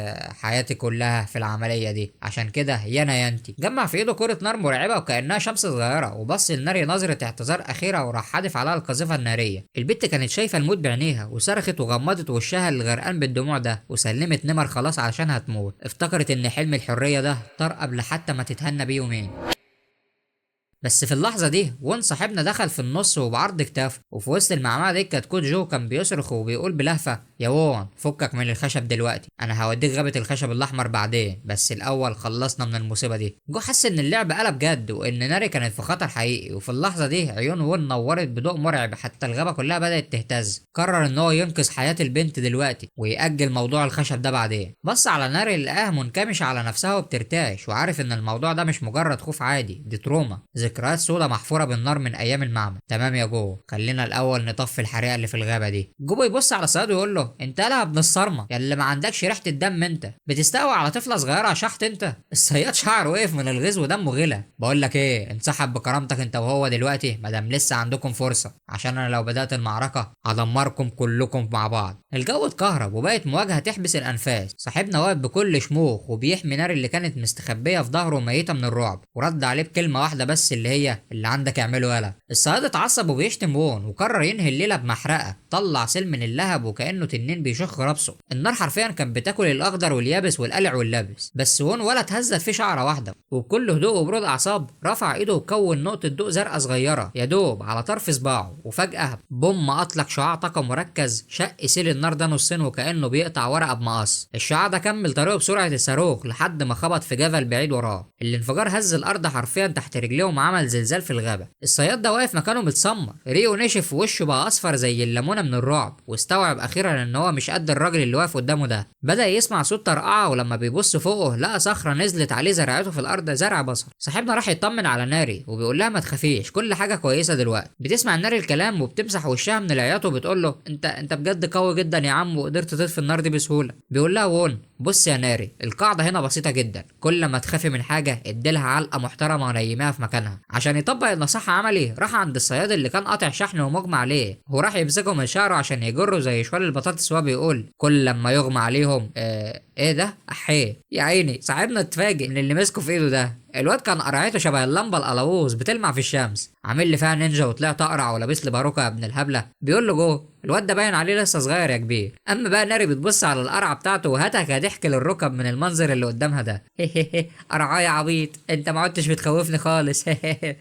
حياتي كلها في العملية دي، عشان كده يا انا يا انتي. جمع في ايده كره نار مرعبة وكانها شمس صغيرة، وبص لناري نظره اعتذار اخيرة وراح حادف عليها القاذفه النارية. البت كانت شايفه الموت بعينيها وصرخت وغمضت وشها اللي غرقان بالدموع ده وسلمت نمر خلاص علشان هتموت. افتكرت ان حلم الحرية ده طار قبل حتى ما تتهنى بيه يومين. بس في اللحظة دي وون صاحبنا دخل في النص وبعرض كتافه، وفي وسط المعمعة دي الكتكوت جو كان بيصرخ وبيقول بلهفة يا وون فكك من الخشب دلوقتي، انا هوديك غابة الخشب الاحمر بعدين، بس الاول خلصنا من المصيبة دي. جو حس ان اللعب قلب جد وان ناري كانت في خطر حقيقي، وفي اللحظة دي عيون وون نورت بضوء مرعب حتى الغابة كلها بدأت تهتز. قرر ان هو ينقذ حياة البنت دلوقتي ويأجل موضوع الخشب ده بعدين. بص على ناري اللي لقاها منكمشة على نفسها وبترتعش، وعارف ان الموضوع ده مش مجرد خوف عادي، دي trauma، ذكريات سودا محفورة بالنار من ايام المعمل. تمام يا جو، خلينا الاول نطفي الحريقه اللي في الغابة دي. جو بيبص على صياد ويقول له انت يا ابن الصرمه، يا اللي ما عندكش ريحه الدم، انت بتستقوى على طفله صغيرة شحت انت. الصياد شعره وقف من الغيظ ودمه غلى. بقول لك ايه، انسحب بكرامتك انت وهو دلوقتي ما دام لسه عندكم فرصة، عشان انا لو بدات المعركة هدمركم كلكم مع بعض. الجو اتكهرب وبقت مواجهة تحبس الانفاس. صاحبنا واقف بكل شموخ وبيحمي نار اللي كانت مستخبيه في ظهره وميتة من الرعب، ورد عليه بكلمه واحدة بس اللي هي اللي عندك اعمله يالا. الصياد اتعصب وبيشتم وون وقرر ينهي الليلة بمحرقه. طلع سيل من اللهب وكانه تنين بيشخ رابسه. النار حرفيا كانت بتاكل الاخضر واليابس والقلع واللبس، بس وون ولا اتهزت فيه شعره واحدة، وبكل هدوء وبرود اعصاب رفع ايده وكون نقطة ضوء زرقاء صغيرة يا دوب على طرف صباعه، وفجاة بوم اطلق شعاع طاقة مركز شق سيل النار ده نصين وكانه بيقطع ورقة بمقص. الشعاع ده كمل طريقه بسرعة الصاروخ لحد ما خبط في جبل بعيد وراه. الانفجار هز الارض حرفيا تحت رجليهم وعمل زلزال في الغابة. الصياد ده واقف مكانه متسمر، ريقه نشف ووشه بقى اصفر زي الليمونه من الرعب، واستوعب اخيرا ان هو مش قد الراجل اللي واقف قدامه ده. بدا يسمع صوت طرقعه، ولما بيبص فوقه لقى صخرة نزلت عليه زرعته في الارض زرع بصل. صاحبنا راح يطمن على ناري وبيقول لها ما تخافيش كل حاجة كويسة دلوقتي. بتسمع ناري الكلام وبتمسح وشها من العياط وبتقول له انت بجد قوي جدا يا عم وقدرت تطفي النار دي بسهولة. بيقول لها وون بص يا ناري، القاعدة هنا بسيطة جدا، كل ما تخافي من حاجة اديلها علقه محترمه ونيميها في مكانها. عشان يطبق النصيحة عمل ايه؟ راح عند الصياد اللي كان قاطع شحن ومغمى عليه، وراح يمسكه من شعره عشان يجره زي شوال البطاطس وهو بيقول كل لما يغمى عليهم ايه ده؟ احيه يا عيني. صاحبنا اتفاجئ من اللي مسكه في ايده ده. الواد كان قرعته شبه اللمبة القلاووز بتلمع في الشمس، عامل لي فيها نينجا وطلعت اقرع ولابس لي باروكه يا ابن الهبلة. بيقول له جو الواد ده باين عليه لسه صغير يا كبير. اما بقى ناري بتبص على القرعة بتاعته وهتك ضحك للركب من المنظر اللي قدامها ده. قرعه يا عبيط، انت ما عدتش بتخوفني خالص.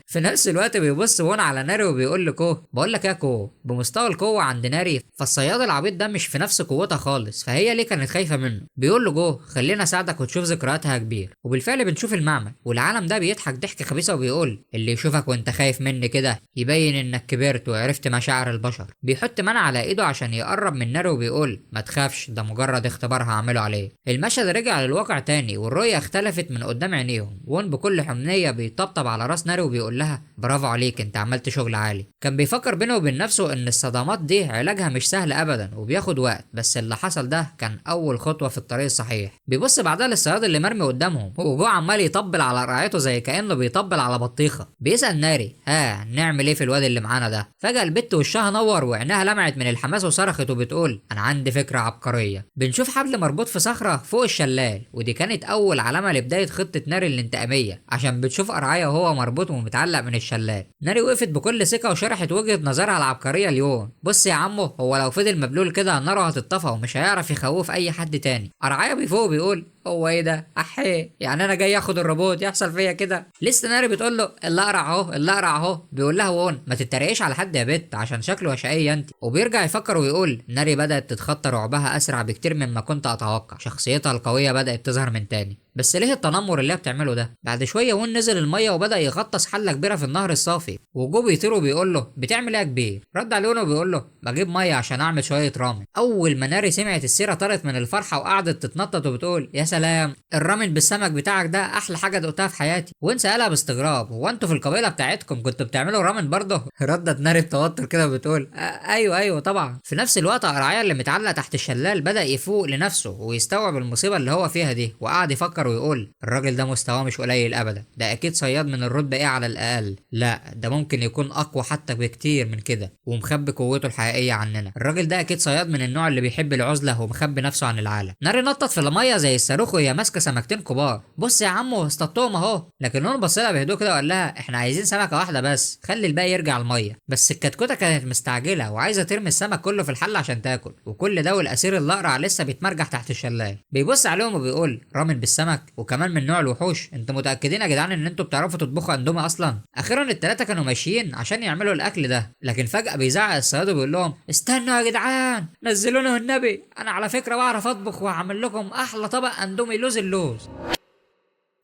في نفس الوقت بيبص وون على ناري وبيقول له كو بقول لك يا كو، بمستوى القوة عند ناري فالصياد العبيط ده مش في نفس قوتها خالص، فهي ليه كانت خايفة منه؟ بيقول له جو خلينا اساعدك وتشوف ذكرياتها يا كبير. وبالفعل بنشوف المعمل، والعالم ده بيضحك ضحك خبيثة وبيقول اللي يشوفك وانت خايف مني كده يبين انك كبرت وعرفت مشاعر البشر. بيحط منع على ايده عشان يقرب من ناري وبيقول ما تخافش ده مجرد اختبار هعمله عليه. المشهد رجع للواقع تاني والرؤية اختلفت من قدام عينيهم. وون بكل حنيه بيطبطب على راس ناري وبيقول لها برافو عليك انت عملت شغل عالي. كان بيفكر بينه وبين نفسه ان الصدمات دي علاجها مش سهل ابدا وبياخد وقت، بس اللي حصل ده كان اول خطوة في الطريق الصحيح. بيبص بعدها للصياد اللي مرمي قدامهم وجوه عمال يطبل على رقعته زي كانه بيطبل على بطيخه. بيسال ناري ها نعمل ايه في الواد اللي معانا ده؟ فجاة البت وشها نور وعينها لمعت من الحماس وصرخت وبتقول انا عندي فكرة عبقرية. بنشوف حبل مربوط في صخرة فوق الشلال، ودي كانت اول علامة لبداية خطه ناري الانتقاميه، عشان بتشوف قرعايه وهو مربوط ومتعلق من الشلال. ناري وقفت بكل ثقة وشرحت وجهه نظرها العبقرية اليوم. بص يا عمو، هو لو فضل مبلول كده ناره هتطفى ومش هيعرف يخوف اي حد تاني. قرعايه بيفوق بيقول هو ايه ده؟ احي يعني انا جاي اخد الروبوت يحصل فيا كده؟ لسه ناري بتقول له اللي اقرع اهو اللي اقرع اهو. بيقول لها وون ما تتريقش على حد يا بت عشان شكله شقيه انت. وبيرجع يفكر ويقول ناري بدات تتخطى رعبها اسرع بكتير مما كنت اتوقع، شخصيتها القوية بدات تظهر من تاني، بس ليه التنمر اللي هي بتعمله ده؟ بعد شوية وون نزل المية وبدا يغطس حله كبيرة في النهر الصافي، وجو بيطير وبيقول له بتعمل ايه يا كبير؟ رد عليه وبيقول له بجيب مية عشان اعمل شوية رامن. اول ما ناري سمعت السيرة طارت من الفرحة وقعدت تتنطط وبتقول يا سلام الرامن بالسمك بتاعك ده احلى حاجة دقتها في حياتي. وين سالها باستغراب هو انتوا في القبيلة بتاعتكم كنتوا بتعملوا رامن برضه؟ ردت ناري بتوتر كده وبتقول ايوه طبعا. في نفس الوقت قرعايه اللي متعلق تحت الشلال بدا يفوق لنفسه ويستوعب المصيبة اللي هو فيها دي، وقعد يفكر ويقول الراجل ده مستواه مش قليل ابدا، ده اكيد صياد من الرتبة ايه على الاقل، لا ده ممكن يكون اقوى حتى بكتير من كده ومخبي قوته الحقيقية عننا، الراجل ده اكيد صياد من النوع اللي بيحب العزلة ومخبي نفسه عن العالم. ناري نطت في المية زي الصاروخ وهي ماسكه سمكتين كبار، بص يا عمو اصطدتهم اهو. لكن هو بص لها بهدوء كده وقال لها احنا عايزين سمكة واحدة بس، خلي الباقي يرجع المية. بس الكتكوته كانت مستعجلة وعايزه ترمي السمك كله في الحلة عشان تاكل، وكل ده والاسير الاقرع لسه بيتمرجح تحت الشلال. بيبص عليهم وبيقول رامن بالسمك وكمان من نوع الوحوش، انتوا متاكدين يا جدعان ان انتوا بتعرفوا تطبخوا اندومي اصلا؟ اخيرا الثلاثة كانوا ماشيين عشان يعملوا الاكل ده، لكن فجاة بيزعق الصياد وبيقول لهم استنوا يا جدعان نزلوني والنبي، انا على فكرة بعرف اطبخ وهعمل لكم احلى طبق اندومي لوز اللوز.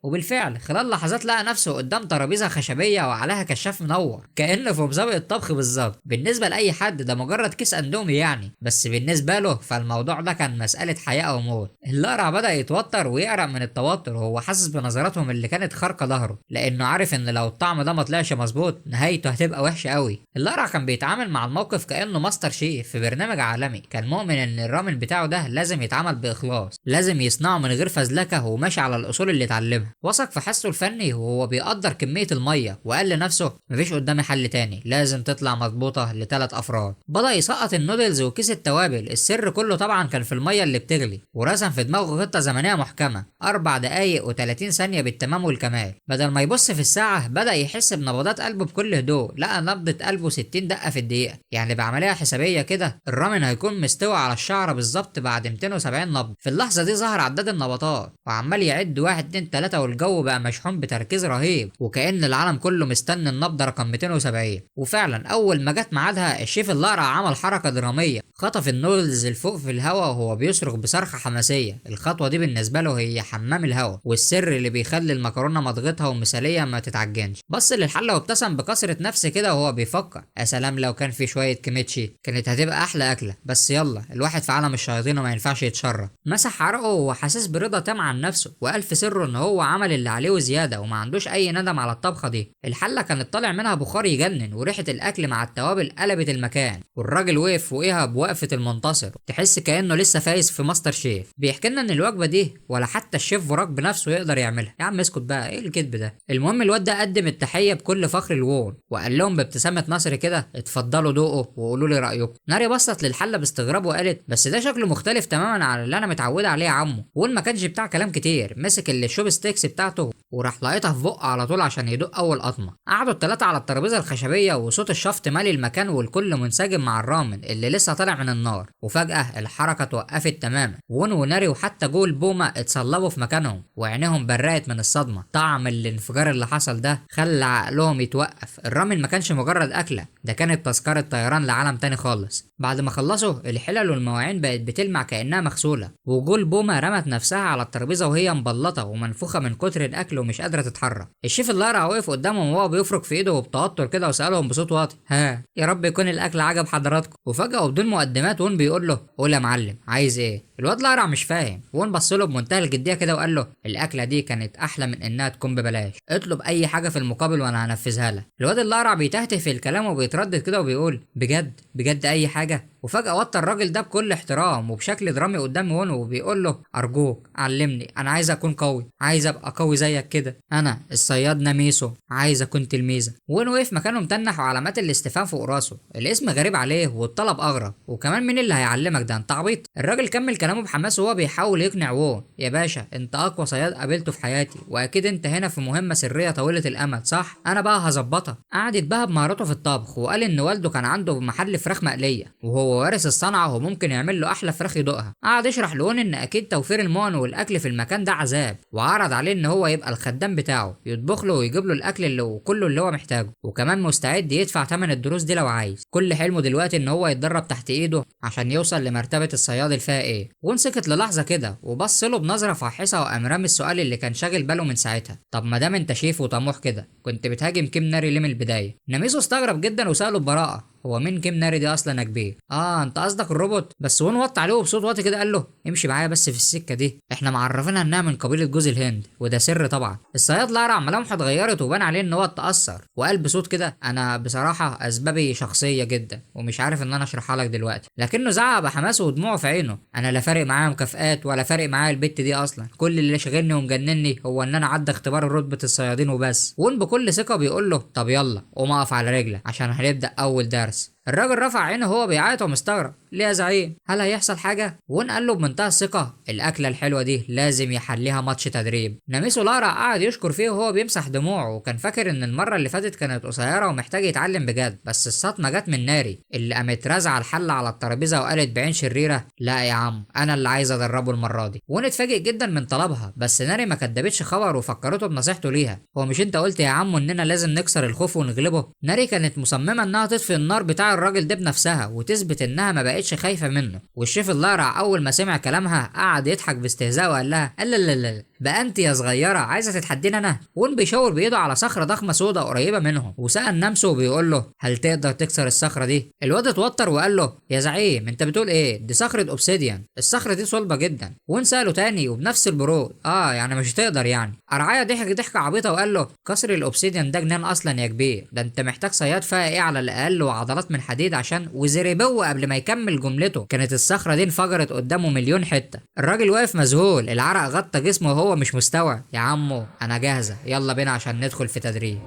وبالفعل خلال لحظات لقى نفسه قدام ترابيزة خشبيه وعليها كشاف منور كانه في مسابقة طبخ بالظبط. بالنسبة لاي حد ده مجرد كيس اندومي يعني، بس بالنسبة له فالموضوع ده كان مسالة حياة او موت. الاقرع بدا يتوتر ويعرق من التوتر وهو حاسس بنظراتهم اللي كانت خارقة ظهره، لانه عارف ان لو الطعم ده ما طلعش مظبوط نهايته هتبقى وحشة قوي. الاقرع كان بيتعامل مع الموقف كانه master chef في برنامج عالمي، كان مؤمن ان الرامن بتاعه ده لازم يتعمل باخلاص، لازم يصنعه من غير فزلكه وماشي على الاصول اللي اتعلمها. وثق في حسه الفني وهو بيقدر كمية المية وقال لنفسه مفيش قدامي حل تاني، لازم تطلع مظبوطة لثلاث أفراد. بدأ يسقط النودلز وكيس التوابل، السر كله طبعا كان في المية اللي بتغلي، ورسم في دماغه خطة زمنية محكمة 4 دقايق و30 ثانية بالتمام والكمال. بدل ما يبص في الساعة بدأ يحس بنبضات قلبه بكل هدوء، لقى نبضة قلبه 60 دقة في الدقيقة، يعني بعملية حسابية كده الرامن هيكون مستوى على الشعرة بالظبط بعد 270 نبض. في اللحظة دي ظهر عداد النبضات وعمال يعد 1 2 3، والجو بقى مشحون بتركيز رهيب وكأن العالم كله مستني النبضة رقم 270. وفعلا اول ما جت ميعادها الشيف الاقرع عمل حركة درامية، خطف النودلز لفوق في الهواء وهو بيصرخ بصرخة حماسية. الخطوة دي بالنسبة له هي حمام الهواء والسر اللي بيخلي المكرونة مضغتها ومثالية ما تتعجنش. بص للحلة وابتسم بكثرة نفس كده وهو بيفكر يا سلام لو كان في شوية كيميتشي كانت هتبقى احلى اكلة، بس يلا الواحد في عالم الشياطين وما ينفعش يتشرط. مسح عرقه وهو حاسس برضا تام عن نفسه وقال في سره ان هو عمل اللي عليه وزيادة وما عندوش اي ندم على الطبخة دي. الحلة كانت طالع منها بخار يجنن وريحه الاكل مع التوابل قلبت المكان، والراجل وقف فوقيها بوقفه المنتصر، تحس كانه لسه فايز في ماستر شيف. بيحكي لنا ان الوجبة دي ولا حتى الشيف فراك بنفسه يقدر يعملها. يا عم اسكت بقى ايه الكذب ده. المهم الواد ده قدم التحية بكل فخر لوون وقال لهم بابتسامة نصر كده اتفضلوا دوقوا وقولوا لي رايكم. ناري بصت للحله باستغراب وقالت بس ده شكله مختلف تماما عن اللي انا متعوده عليه يا عمو. وون ما كانش بتاع كلام كتير، مسك ال chopsticks chopsticks بتاعته وراح لاقطها في بقه على طول عشان يدوق اول قطمه. قعدوا الثلاثة على الترابيزة الخشبية وصوت الشفط مالي المكان، والكل منسجم مع الرامن اللي لسه طالع من النار. وفجاة الحركة اتوقفت تماما، وون وناري وحتى جول بوما اتصلبوا في مكانهم وعينيهم برقت من الصدمة. طعم الانفجار اللي حصل ده خلى عقلهم يتوقف. الرامن ما كانش مجرد اكله، ده كانت تذكره طيران لعالم تاني خالص. بعد ما خلصوا الحلل والمواعين بقت بتلمع كانها مغسوله، وجول بوما رمت نفسها على الترابيزة وهي مبلطه ومنفوخه من كتر الاكل ومش قادرة تتحرك. الشيف الأقرع وقف قدامهم وهو بيفرك في ايده وبتوتر كده وسالهم بصوت واطي: ها يا رب يكون الاكل عجب حضراتكم. وفجاة وبدون مقدمات وون بيقول له: قول يا معلم عايز ايه؟ الواد الأقرع مش فاهم. وون بص له بمنتهى الجدية كده وقال له: الاكلة دي كانت احلى من انها تكون ببلاش، اطلب اي حاجة في المقابل وانا هنفذها لك. الواد الأقرع بيتهته في الكلام وبيتردد كده وبيقول: بجد بجد اي حاجة؟ وفجأة وطى الراجل ده بكل احترام وبشكل درامي قدام وون وبيقول له: أرجوك علمني، أنا عايز أكون قوي، عايز أبقى قوي زيك كده، أنا الصياد ناميسو، عايز أكون تلميذك. وون وقف مكانه متنح وعلامات الاستفهام فوق راسه، الاسم غريب عليه والطلب أغرب، وكمان مين اللي هيعلمك ده، أنت عبيط؟ الراجل كمل كلامه بحماس وهو بيحاول يقنع وون: يا باشا أنت أقوى صياد قابلته في حياتي، وأكيد أنت هنا في مهمة سرية طويلة الأمد صح؟ أنا بقى هظبطها. قعد يتباهى بمهارته في الطبخ وقال إن والده كان عنده محل فراخ مقلية وهو وارث الصنعة وممكن يعمل له احلى فراخ يدوقها. قعد يشرح لون ان اكيد توفير المؤن والاكل في المكان ده عذاب، وعرض عليه ان هو يبقى الخدام بتاعه، يطبخ له ويجيب له الاكل اللي وكله اللي هو محتاجه، وكمان مستعد يدفع ثمن الدروس دي لو عايز. كل حلمه دلوقتي ان هو يتدرب تحت ايده عشان يوصل لمرتبه الصياد الفائق. وون سكت للحظة كده وبص له بنظره فاحصه وقام رامي السؤال اللي كان شاغل باله من ساعتها: طب ما دام انت شيف وطموح كده كنت بتهاجم كيم ناري ليه من البداية؟ ناميسو استغرب جدا وساله ببراءه: هو مين كيم ناري دي اصلا يا كبير؟ انت قصدك الروبوت؟ بس وون وط عليه بصوت واطي كده قال له: امشي معايا بس في السكة دي، احنا معرفينها انها من قبيلة جوز الهند وده سر طبعا. الصياد الأقرع ملامحه اتغيرت وبان عليه ان هو اتاثر وقال بصوت كده: انا بصراحة اسبابي شخصية جدا ومش عارف ان انا اشرحها لك دلوقتي. لكنه زعق بحماسه ودموعه في عينه: انا لا فارق معايا مكافآت ولا فارق معايا البت دي اصلا، كل اللي شاغلني ومجنني هو ان انا عدى اختبار رتبه الصيادين وبس. وون بكل ثقة بيقول له: طب يلا قوم اقف على رجلك عشان هنبدا اول درس. الراجل رفع عينه وهو بيعيط ومستغرب: ليه يا زعيم؟ هل هيحصل حاجة؟ وون قال له بمنتهى الثقة: الاكلة الحلوة دي لازم يحليها ماتش تدريب. ناميسو الأقرع قعد يشكر فيه وهو بيمسح دموعه، وكان فاكر ان المرة اللي فاتت كانت قصيرة ومحتاج يتعلم بجد، بس الصدمة جت من ناري اللي قامت رازعه الحلة على الترابيزة وقالت بعين شريرة: لا يا عم انا اللي عايز ادربه المرة دي. وون اتفاجئ جدا من طلبها، بس ناري ما كدبتش خبر وفكرته بنصيحته ليها: هو مش انت قلت يا عم اننا لازم نكسر الخوف ونغلبه؟ ناري كانت مصممه انها تطفي النار بتاع الراجل ده بنفسها وتثبت انها ما بقتش خايفة منه. والشيف الأقرع اول ما سمع كلامها قعد يضحك باستهزاء وقال لها: لا لا لا بقى انت يا صغيرة عايزه تتحديني انا؟ وون بيشاور بايده على صخرة ضخمة سودا قريبه منهم وسال نامسو وبيقول له: هل تقدر تكسر الصخرة دي؟ الواد اتوتر وقال له: يا زعيم انت بتقول ايه؟ دي صخرة obsidian، الصخرة دي صلبه جدا. وون ساله تاني وبنفس البرود: يعني مش هتقدر يعني؟ قرعايه ضحك ضحكه عبيطه وقال له: كسر ال obsidian ده جنان اصلا يا كبير، ده انت محتاج صياد فيها ايه على الاقل وعضلات من حديد عشان وزريبو. قبل ما يكمل جملته كانت الصخرة دي انفجرت قدامه مليون حتة. الراجل واقف مذهول، العرق غطى جسمه وهو مش مستوعب. يا عمو انا جاهزة، يلا بينا عشان ندخل في تدريب.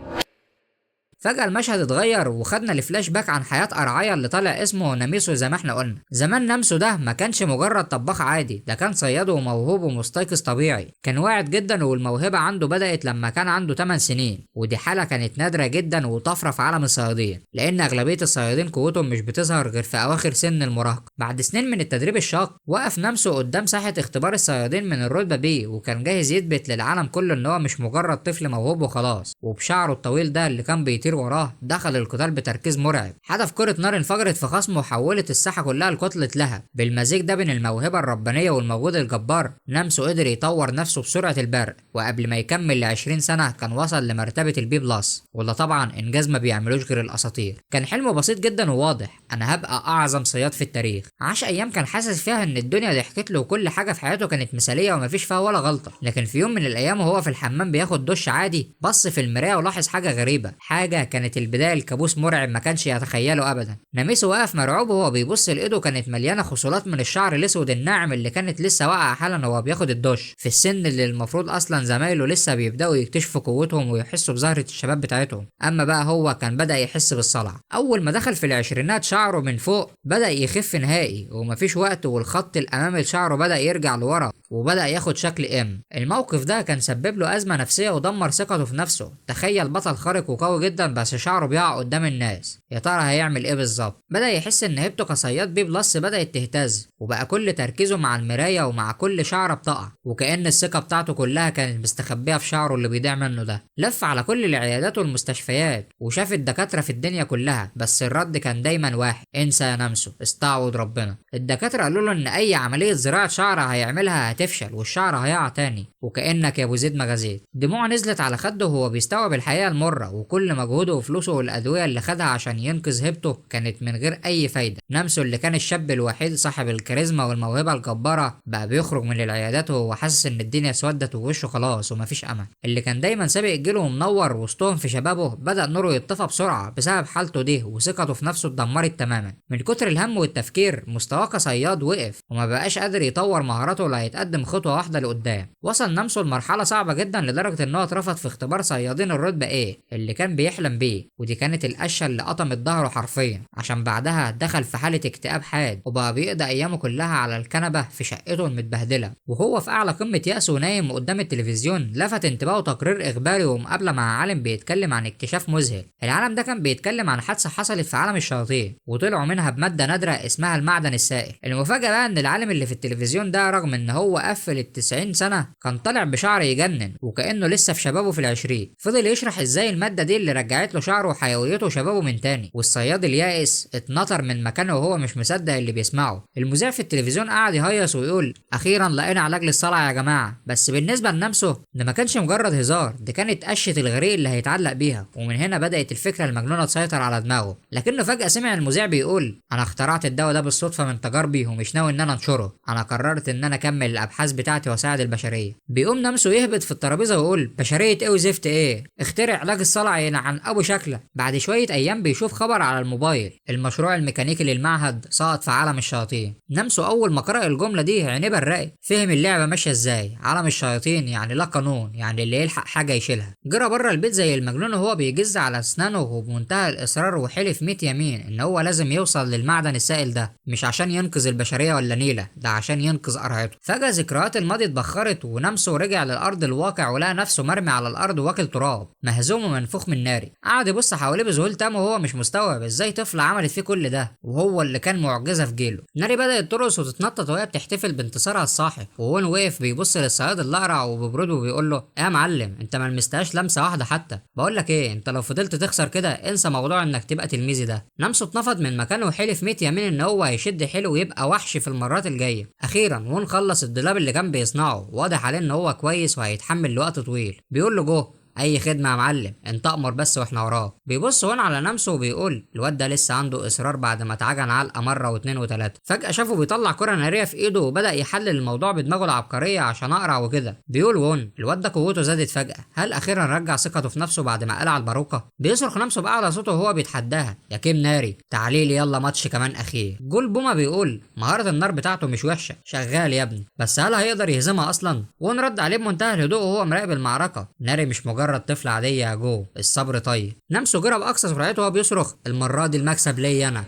فجأة المشهد اتغير وخدنا لفلاش باك عن حياة قرعية اللي طالع اسمه ناميسو. زي ما احنا قلنا زمان نامسو ده ما كانش مجرد طباخ عادي، ده كان صياد وموهوب ومستيقظ طبيعي، كان واعد جدا والموهبة عنده بدأت لما كان عنده 8 سنين، ودي حالة كانت نادرة جدا وطفرة في عالم الصيادين، لأن أغلبية الصيادين قوتهم مش بتظهر غير في أواخر سن المراهقة. بعد سنين من التدريب الشاق وقف نامسو قدام ساحة اختبار الصيادين من الرتبة B، وكان جاهز يثبت للعالم كله إن هو مش مجرد طفل موهوب وخلاص. وبشعره الطويل ده اللي كان بيطير وراه دخل القتال بتركيز مرعب، حدف كرة نار انفجرت في خصمه وحولت الساحة كلها لكتلة لهب. بالمزيج ده بين الموهبة الربانية والمجهود الجبار نامسو قدر يطور نفسه بسرعة البرق، وقبل ما يكمل ل 20 سنة كان وصل لمرتبة ال B plus، وده طبعا انجاز ما بيعملوش غير الاساطير. كان حلمه بسيط جدا وواضح: انا هبقى اعظم صياد في التاريخ. عاش ايام كان حاسس فيها ان الدنيا ضحكت له وكل حاجة في حياته كانت مثالية ومفيش فيها ولا غلطة، لكن في يوم من الايام وهو في الحمام بياخد دش عادي بص في المراية ولاحظ حاجة غريبة، حاجة كانت البداية لكابوس مرعب ما كانش يتخيله ابدا. ناميسو وقف مرعوب وهو بيبص لايده كانت مليانة خصولات من الشعر الاسود الناعم اللي كانت لسه واقعه حالا وهو بياخد الدش، في السن اللي المفروض اصلا زمايله لسه بيبداوا يكتشفوا قوتهم ويحسوا بزهره الشباب بتاعتهم، اما بقى هو كان بدا يحس بالصلع. اول ما دخل في العشرينات شعره من فوق بدا يخف نهائي ومفيش وقت، والخط الامامي لشعره بدا يرجع لورا، وبدأ ياخد شكل ام. الموقف ده كان سبب له ازمة نفسية ودمر ثقته في نفسه. تخيل بطل خارق وقوي جدا بس شعره بيقع قدام الناس، يا ترى هيعمل ايه بالظبط؟ بدأ يحس ان هيبته كصياد B plus بدأت تهتز، وبقى كل تركيزه مع المراية ومع كل شعره بتقع، وكأن الثقة بتاعته كلها كانت مستخبيه في شعره اللي بيضيع منه ده. لف على كل العيادات والمستشفيات وشاف الدكاترة في الدنيا كلها، بس الرد كان دايما واحد: انسى يا نمسو، استعوض ربنا. الدكاترة قالوا له ان اي عملية زراعة شعر هيعملها هتفشل والشعر هيقع تاني، وكأنك يا ابو زيد ما غزيت. دموعه نزلت على خده وهو بيستوعب الحقيقة المرة، وكل مجهوده وفلوسه والادوية اللي خدها عشان ينقذ هيبته كانت من غير اي فايده. نمسو اللي كان الشاب الوحيد صاحب الكاريزما والموهبه الجبارة بقى بيخرج من العيادات وهو حاسس ان الدنيا اسودت ووشه خلاص ومفيش امل. اللي كان دايما سابق جيله ومنور وسطهم في شبابه بدأ نوره يطفى بسرعة بسبب حالته دي، وثقته في نفسه اتدمرت تماما. من كتر الهم والتفكير مستواه كصياد وقف، وما بقاش قادر يطور مهاراته ولا يتقدم خطوة واحدة لقدام. وصل نمسو لمرحلة صعبة جدا لدرجة ان هو اترفض في اختبار صيادين الرتبة A اللي كان بيحلم بيه، ودي كانت القشه اللي قطمت ظهره حرفيا، عشان بعدها دخل في حاله اكتئاب حاد وبقى بيقضي ايامه كلها على الكنبة في شقته المتبهدله. وهو في اعلى قمة يأسه ونايم قدام التلفزيون لفت انتباهه تقرير اخباري ومقابله مع عالم بيتكلم عن اكتشاف مذهل. العالم ده كان بيتكلم عن حادثه حصلت في عالم الشياطين وطلعوا منها بمادة نادرة اسمها المعدن السائل. المفاجاة بقى ان العالم اللي في التلفزيون ده رغم ان هو قفل ال90 سنة كان طالع بشعر يجنن وكانه لسه في شبابه في ال20. فضل يشرح ازاي المادة دي اللي رجعت له شعره وحيويته وشبابه من تاني، والصياد اليائس اتنطر من مكانه وهو مش مصدق اللي بيسمعه. المذيع في التلفزيون قعد يهيص ويقول اخيرا لقينا علاج للصلع يا جماعة. بس بالنسبة لنمسو ده ما كانش مجرد هزار، دي كانت قشه الغريق اللي هيتعلق بيها، ومن هنا بدات الفكرة المجنونة تسيطر على دماغه. لكنه فجاة سمع المذيع بيقول انا اخترعت الدواء ده بالصدفة من تجاربي ومش ناوي ان انا انشره، انا قررت ان انا اكمل الابحاث بتاعتي واساعد البشرية. بيقوم نمسو يهبط في الترابيزة ويقول بشرية ايه وزفت ايه، اخترع علاج الصلع يلعن ابو شكله. بعد شوية ايام بيشوف خبر على الموبايل المشروع الميكانيكي للمعهد سقط في عالم الشياطين. نمسو اول ما قرأ الجملة دي عينيه برقت، فهم اللعبة ماشية ازاي. عالم الشياطين يعني لا قانون، يعني اللي يلحق حاجة يشيلها. جرى بره البيت زي المجنون وهو بيجز على اسنانه وبمنتهى الاصرار وحلف 100 يمين ان هو لازم يوصل للمعدن السائل ده، مش عشان ينقذ البشرية ولا نيله، ده عشان ينقذ قرعته. فجاة ذكريات الماضي اتبخرت ونمسو رجع للارض الواقع ولقى نفسه مرمي على الارض واكل تراب، مهزوم ومنفوخ من ناري. قعد يبص حواليه بذهول تام وهو مش مستوعب ازاي طفل عملت فيه كل ده وهو اللي كان معجزه في جيله. ناري بدات ترقص وتتنطط وهي بتحتفل بانتصارها الساحق، وهو واقف بيبص للصياد الاقرع وببروده وبيقول له ايه يا معلم انت ما لمستهاش لمسه واحدة حتى، بقول لك ايه انت لو فضلت تخسر كده انسى موضوع انك تبقى تلميذي ده. نمسو اتنفض من مكانه وحلف 100 يمين ان هو هيشد حيله ويبقى وحش في المرات الجاية. اخيرا وون خلص الدولاب اللي كان بيصنعه، واضح عليه ان هو كويس وهيتحمل لوقت طويل. بيقول له جو اي خدمة يا معلم، انت امر بس واحنا وراك. بيبص هون على نمسو وبيقول الواد ده لسه عنده اصرار بعد ما اتعجن علقه مرة واثنين وثلاثة. فجاة شافه بيطلع كره نارية في ايده وبدا يحلل الموضوع بدماغه العبقرية عشان اقرع وكده. بيقول وون الواد ده قوته زادت فجاة، هل اخيرا رجع ثقته في نفسه بعد ما قلع الباروكه؟ بيصرخ نمسو باعلى صوته وهو بيتحداها يا كيم ناري تعالي لي يلا ماتش كمان اخير. جول بوما بيقول مهارة النار بتاعته مش وحشة، شغال يا ابني، بس هل هيقدر يهزمها اصلا؟ وون رد عليه بمنتهى الهدوء وهو مراقب المعركة، ناري مش مجرد طفل عادية يا جو، الصبر طيب. نمسو جرى بأقصى سرعته وهو بيصرخ المرة دي المكسب ليا أنا.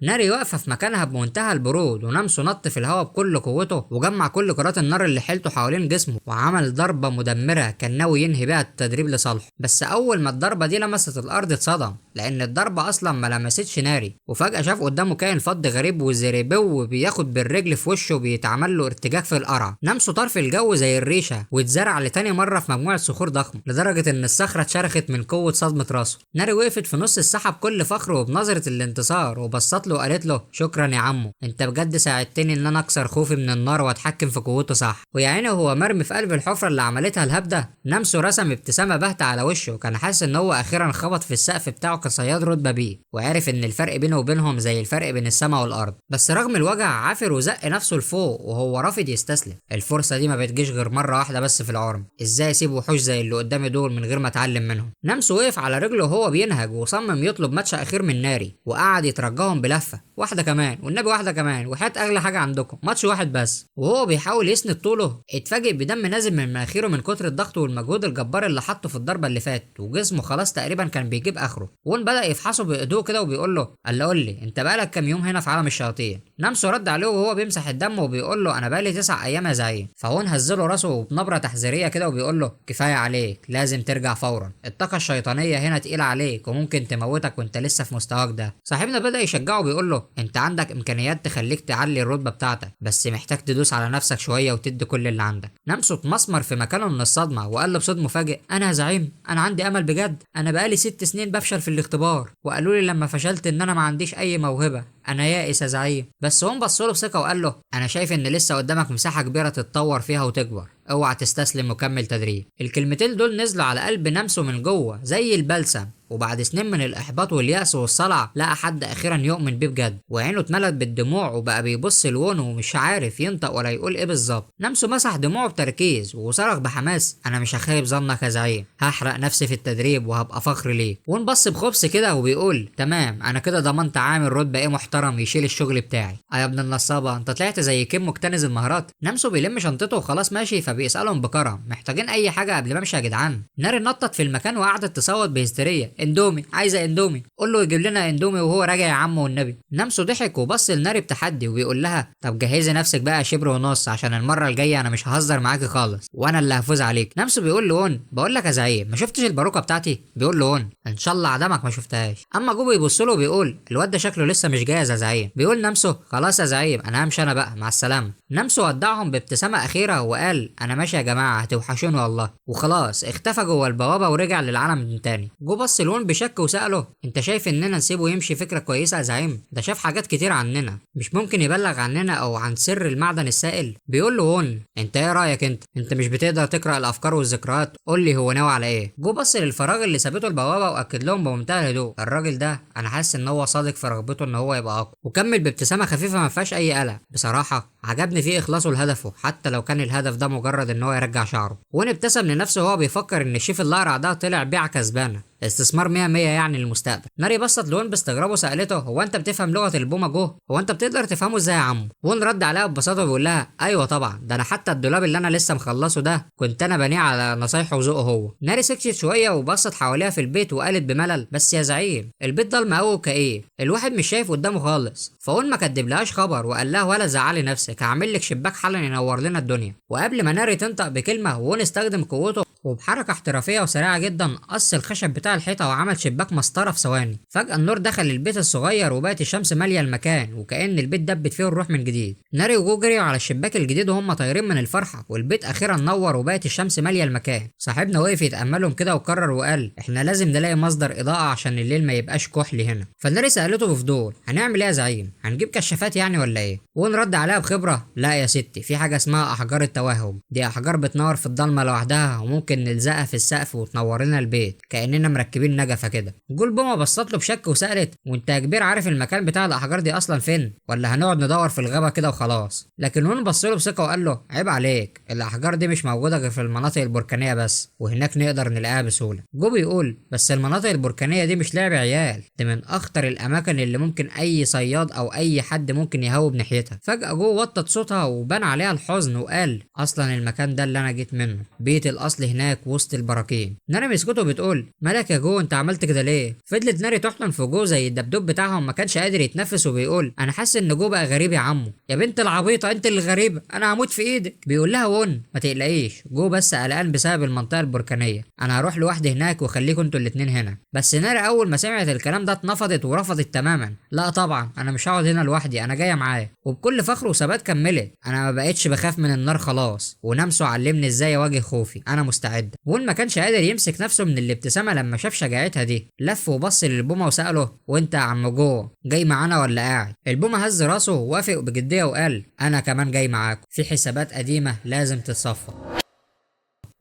ناري واقفة في مكانها بمنتهى البرود، ونمسو نط في الهواء بكل قوته وجمع كل كرات النار اللي حيلته حوالين جسمه وعمل ضربة مدمرة كان ناوي ينهي بيها التدريب لصالحه. بس أول ما الضربة دي لمست الأرض اتصدم، لأن الضربة أصلا ما لمستش ناري. وفجأة شاف قدامه كائن فضي غريب وزريبو بياخد بالرجل في وشه وبيتعمل له ارتجاج في القرع. نمسو طار في الجو زي الريشة واتزرع لتاني مرة في مجموعة صخور ضخمة لدرجة إن الصخرة اتشرخت من قوة صدمة راسه. ناري وقفت في نص الساحة بكل فخر وبنظرة الانتصار وبصت له وقالت له شكرا يا عمو، انت بجد ساعدتني ان انا اكسر خوفي من النار واتحكم في قوته صح. ويا عيني وهو مرمي في قلب الحفرة اللي عملتها الهبده، نمسو رسم ابتسامة باهته على وشه وكان حاسس ان هو اخيرا خبط في السقف بتاعه كصياد رتبه بيه، وعرف ان الفرق بينه وبينهم زي الفرق بين السماء والارض. بس رغم الوجع عافر وزق نفسه لفوق وهو رافض يستسلم. الفرصة دي ما بتجيش غير مرة واحدة بس في العمر، ازاي اسيب وحوش زي اللي قدامي دول من غير ما اتعلم منهم؟ نمسو وقف على رجله وهو بينهج وصمم يطلب ماتش اخير من ناري، وقعد يترجاهم بلهفة. لفه، واحدة كمان والنبي، واحدة كمان، وحياة اغلى حاجة عندكم، ماتش واحد بس. وهو بيحاول يسند طوله اتفاجئ بدم نازل من مناخيره من كتر الضغط والمجهود الجبار اللي حطه في الضربة اللي فاتت، وجسمه خلاص تقريبا كان بيجيب اخره. وون بدا يفحصه بهدوء كده وبيقول له قال له قول لي انت بقالك كام يوم هنا في عالم الشياطين؟ نامسو رد عليه وهو بيمسح الدم وبيقول له انا بقالي 9 ايام يا زعيم. فهون هزله راسه بنبره تحذيريه كده وبيقول له كفاية عليك، لازم ترجع فورا، الطاقة الشيطانية هنا تقيلة عليك وممكن تموتك وانت لسه في مستواك ده. صاحبنا بدا يشجعه بيقول له انت عندك امكانيات تخليك تعلي الرتبة بتاعتك، بس محتاج تدوس على نفسك شوية وتدي كل اللي عندك. نامسو اتمسمر في مكانه من الصدمة وقال له بصوت مفاجئ انا يا زعيم انا عندي امل بجد، انا بقالي 6 سنين بفشل في الاختبار وقالوا لي لما فشلت ان انا ما عنديش اي موهبة، انا يائس يا زعيم. بس هو بص له بثقة وقال له انا شايف ان لسه قدامك مساحة كبيرة تتطور فيها وتكبر، اوعى تستسلم وكمل تدريب. الكلمتين دول نزلوا على قلب نامسو من جوه زي البلسم، وبعد سنين من الاحباط واليأس والصلع لقى حد اخيرا يؤمن بيه بجد، وعينه اتملت بالدموع وبقى بيبص لونه ومش عارف ينطق ولا يقول ايه بالظبط. نامسو مسح دموعه بتركيز وصرخ بحماس انا مش هخيب ظنك يا زعيم، هحرق نفسي في التدريب وهبقى فخر ليه. ونبص بخبث كده وبيقول تمام انا كده ضمنت عامل رتبه ايه محترم يشيل الشغل بتاعي. يا ابن النصابه انت طلعت زي كيم مكتنز المهارات. نامسو بيلم شنطته وخلاص ماشي، فبيسالهم بكرم محتاجين اي حاجة قبل ما امشي يا جدعان؟ ناري نطت في المكان وقعدت تصوت بهستيريا اندومي، عايزه اندومي، قول له يجيب لنا اندومي وهو راجع يا عم والنبي. نامسو ضحك وبص لناري بتحدي وبيقول لها طب جهزي نفسك بقى شبر ونص عشان المرة الجاية انا مش ههزر معاكي خالص وانا اللي هفوز عليك. نامسو بيقول لون بقول لك يا زعيم ما شفتش الباروكه بتاعتي؟ بيقول لون ان شاء الله عدمك ما شفتهاش. اما جو بيبص له وبيقول الواد ده شكله لسه مش جاهز يا زعيم. بيقول نامسو خلاص يا زعيم انا همشي انا بقى مع السلامة. نامسو ودعهم بابتسامة اخيرة وقال انا ماشي يا جماعة هتوحشوني والله، وخلاص اختفى جوه البوابة ورجع للعالم تاني. جو بص لون بشك وسأله انت شايف اننا نسيبه يمشي فكرة كويسة يا زعيم؟ ده شاف حاجات كتير عننا، مش ممكن يبلغ عننا او عن سر المعدن السائل؟ بيقول له هون انت ايه رايك، انت مش بتقدر تقرا الافكار والذكريات، قول لي هو ناوي على ايه؟ جو بص للفراغ اللي سابته البوابة واكد لهم بمنتهى الهدوء الراجل ده انا حاسس ان هو صادق في رغبته ان هو يبقى اقوى، وكمل بابتسامة خفيفة ما فيهاش اي قلق. بصراحة عجبني فيه اخلاصه لهدفه حتى لو كان الهدف ده مجرد ان هو يرجع شعره. وان ابتسم لنفسه وهو بيفكر ان الشيف الاقرع ده طلع بيعه كسبانه، استثمار 100 100 يعني للمستقبل. ناري بصت لون باستغراب وسالته هو انت بتفهم لغة البومه جو؟ هو انت بتقدر تفهمه ازاي يا عمو؟ وون رد عليها ببساطة وبيقول لها ايوه طبعا، ده انا حتى الدولاب اللي انا لسه مخلصة ده كنت انا بنيه على نصايحه وذوقه هو. ناري سكتت شوية وبصت حواليها في البيت وقالت بملل بس يا زعيم البيت ضلمة قوي وكئيب، الواحد مش شايف قدامه خالص. فون ما كدبلهاش خبر وقال لها ولا زعلي نفسك هعمل لك شباك حالا ينور لنا الدنيا. وقبل ما ناري تنطق بكلمه وون استخدم قوته وبحركه احترافية وسريعة جدا قص الخشب بتاع الحيطة وعمل شباك مسطرة في ثواني. فجاة النور دخل البيت الصغير وبقت الشمس ماليه المكان وكأن البيت دبت فيه الروح من جديد. ناري وجو جريوا على الشباك الجديد وهم طايرين من الفرحة، والبيت اخيرا نور وبقت الشمس ماليه المكان. صاحبنا وقف يتاملهم كده وقرر وقال احنا لازم نلاقي مصدر اضاءه عشان الليل ما يبقاش كحلي هنا. فناري سالته بفضول هنعمل ايه يا زعيم؟ هنجيب كشافات يعني ولا ايه؟ وون رد عليها بخبره لا يا ستي، في حاجة اسمها احجار التوهج، دي احجار بتنور في الضلمة لوحدها وممكن نلزقها في السقف وتنور لنا البيت كاننا مركبين نجفه كده. جول بومه بصت له بشك وسالت وانت يا كبير عارف المكان بتاع الاحجار دي اصلا فين؟ ولا هنقعد ندور في الغابة كده وخلاص؟ لكن وون بص له بثقة وقال له عيب عليك، الاحجار دي مش موجودة غير في المناطق البركانيه بس، وهناك نقدر نلاقيها بسهولة. جو بيقول بس المناطق البركانيه دي مش لعب عيال، دي من اخطر الاماكن اللي ممكن اي صياد او اي حد ممكن يهوب ناحيتها. فجاة جو وطت صوتها وبان عليها الحزن وقال اصلا المكان ده اللي انا جيت منه، بيت الاصل هناك وسط البراكين. ناري مسكته بتقول مالك يا جو انت عملت كده ليه؟ فضلت ناري تحضن في جو زي الدبدوب بتاعهم ما كانش قادر يتنفس وبيقول انا حاسس ان جو بقى غريب يا عمو. يا بنت العبيطه انت اللي غريبة، انا هموت في ايدك. بيقول لها وون ما تقلقيش، جو بس قلقان بسبب المنطقة البركانيه، انا هروح لوحدي هناك وخليكم انتوا الاتنين هنا. بس ناري اول ما سمعت الكلام ده اتنفضت ورفضت تماما، لا طبعا انا مش هقعد هنا لوحدي، انا جاية معايا. وبكل فخر وثبات كملت انا ما بقتش بخاف من النار خلاص، ونامسو علمني ازاي اواجه خوفي، انا مستعدة. وون ما كانش قادر يمسك نفسه من الابتسامة لما شاف شجاعتها دي، لف وبص للبومه وساله وانت يا عم جو جاي معانا ولا قاعد؟ البومه هز راسه ووافق بجدية وقال انا كمان جاي معاكم، في حسابات قديمة لازم تتصفى.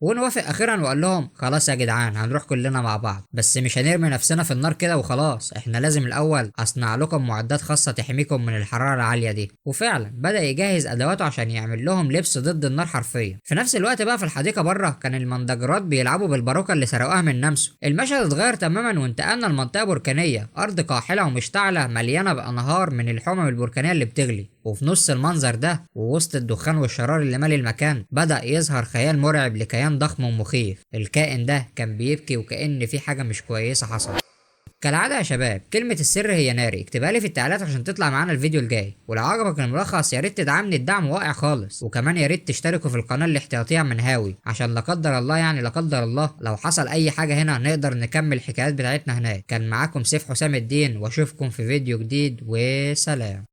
ونوافق اخيرا وقال لهم خلاص يا جدعان هنروح كلنا مع بعض، بس مش هنرمي نفسنا في النار كده وخلاص، احنا لازم الاول اصنع لكم معدات خاصة تحميكم من الحرارة العالية دي. وفعلا بدأ يجهز ادواته عشان يعمل لهم لبس ضد النار حرفيا. في نفس الوقت بقى في الحديقة بره كان المندجرات بيلعبوا بالباروكة اللي سرقوها من نمسو. المشهد اتغير تماما وانتقلنا لمنطقة بركانية، ارض قاحلة ومشتعلة مليانة بانهار من الحمم البركانية اللي بتغلي. وفي نص المنظر ده ووسط الدخان والشرار اللي مالي المكان بدأ يظهر خيال مرعب لكيان ضخم ومخيف. الكائن ده كان بيبكي وكأن في حاجة مش كويسة حصلت. كالعادة يا شباب كلمة السر هي ناري، اكتبها لي في التعليقات عشان تطلع معانا الفيديو الجاي. ولو عجبك الملخص يا ريت تدعمني، الدعم واقع خالص. وكمان يا ريت تشتركوا في القناة الاحتياطية من هاوي، عشان لا قدر الله يعني لا قدر الله لو حصل أي حاجة هنا نقدر نكمل الحكايات بتاعتنا هناك. كان معاكم سيف حسام الدين، واشوفكم في فيديو جديد، وسلام.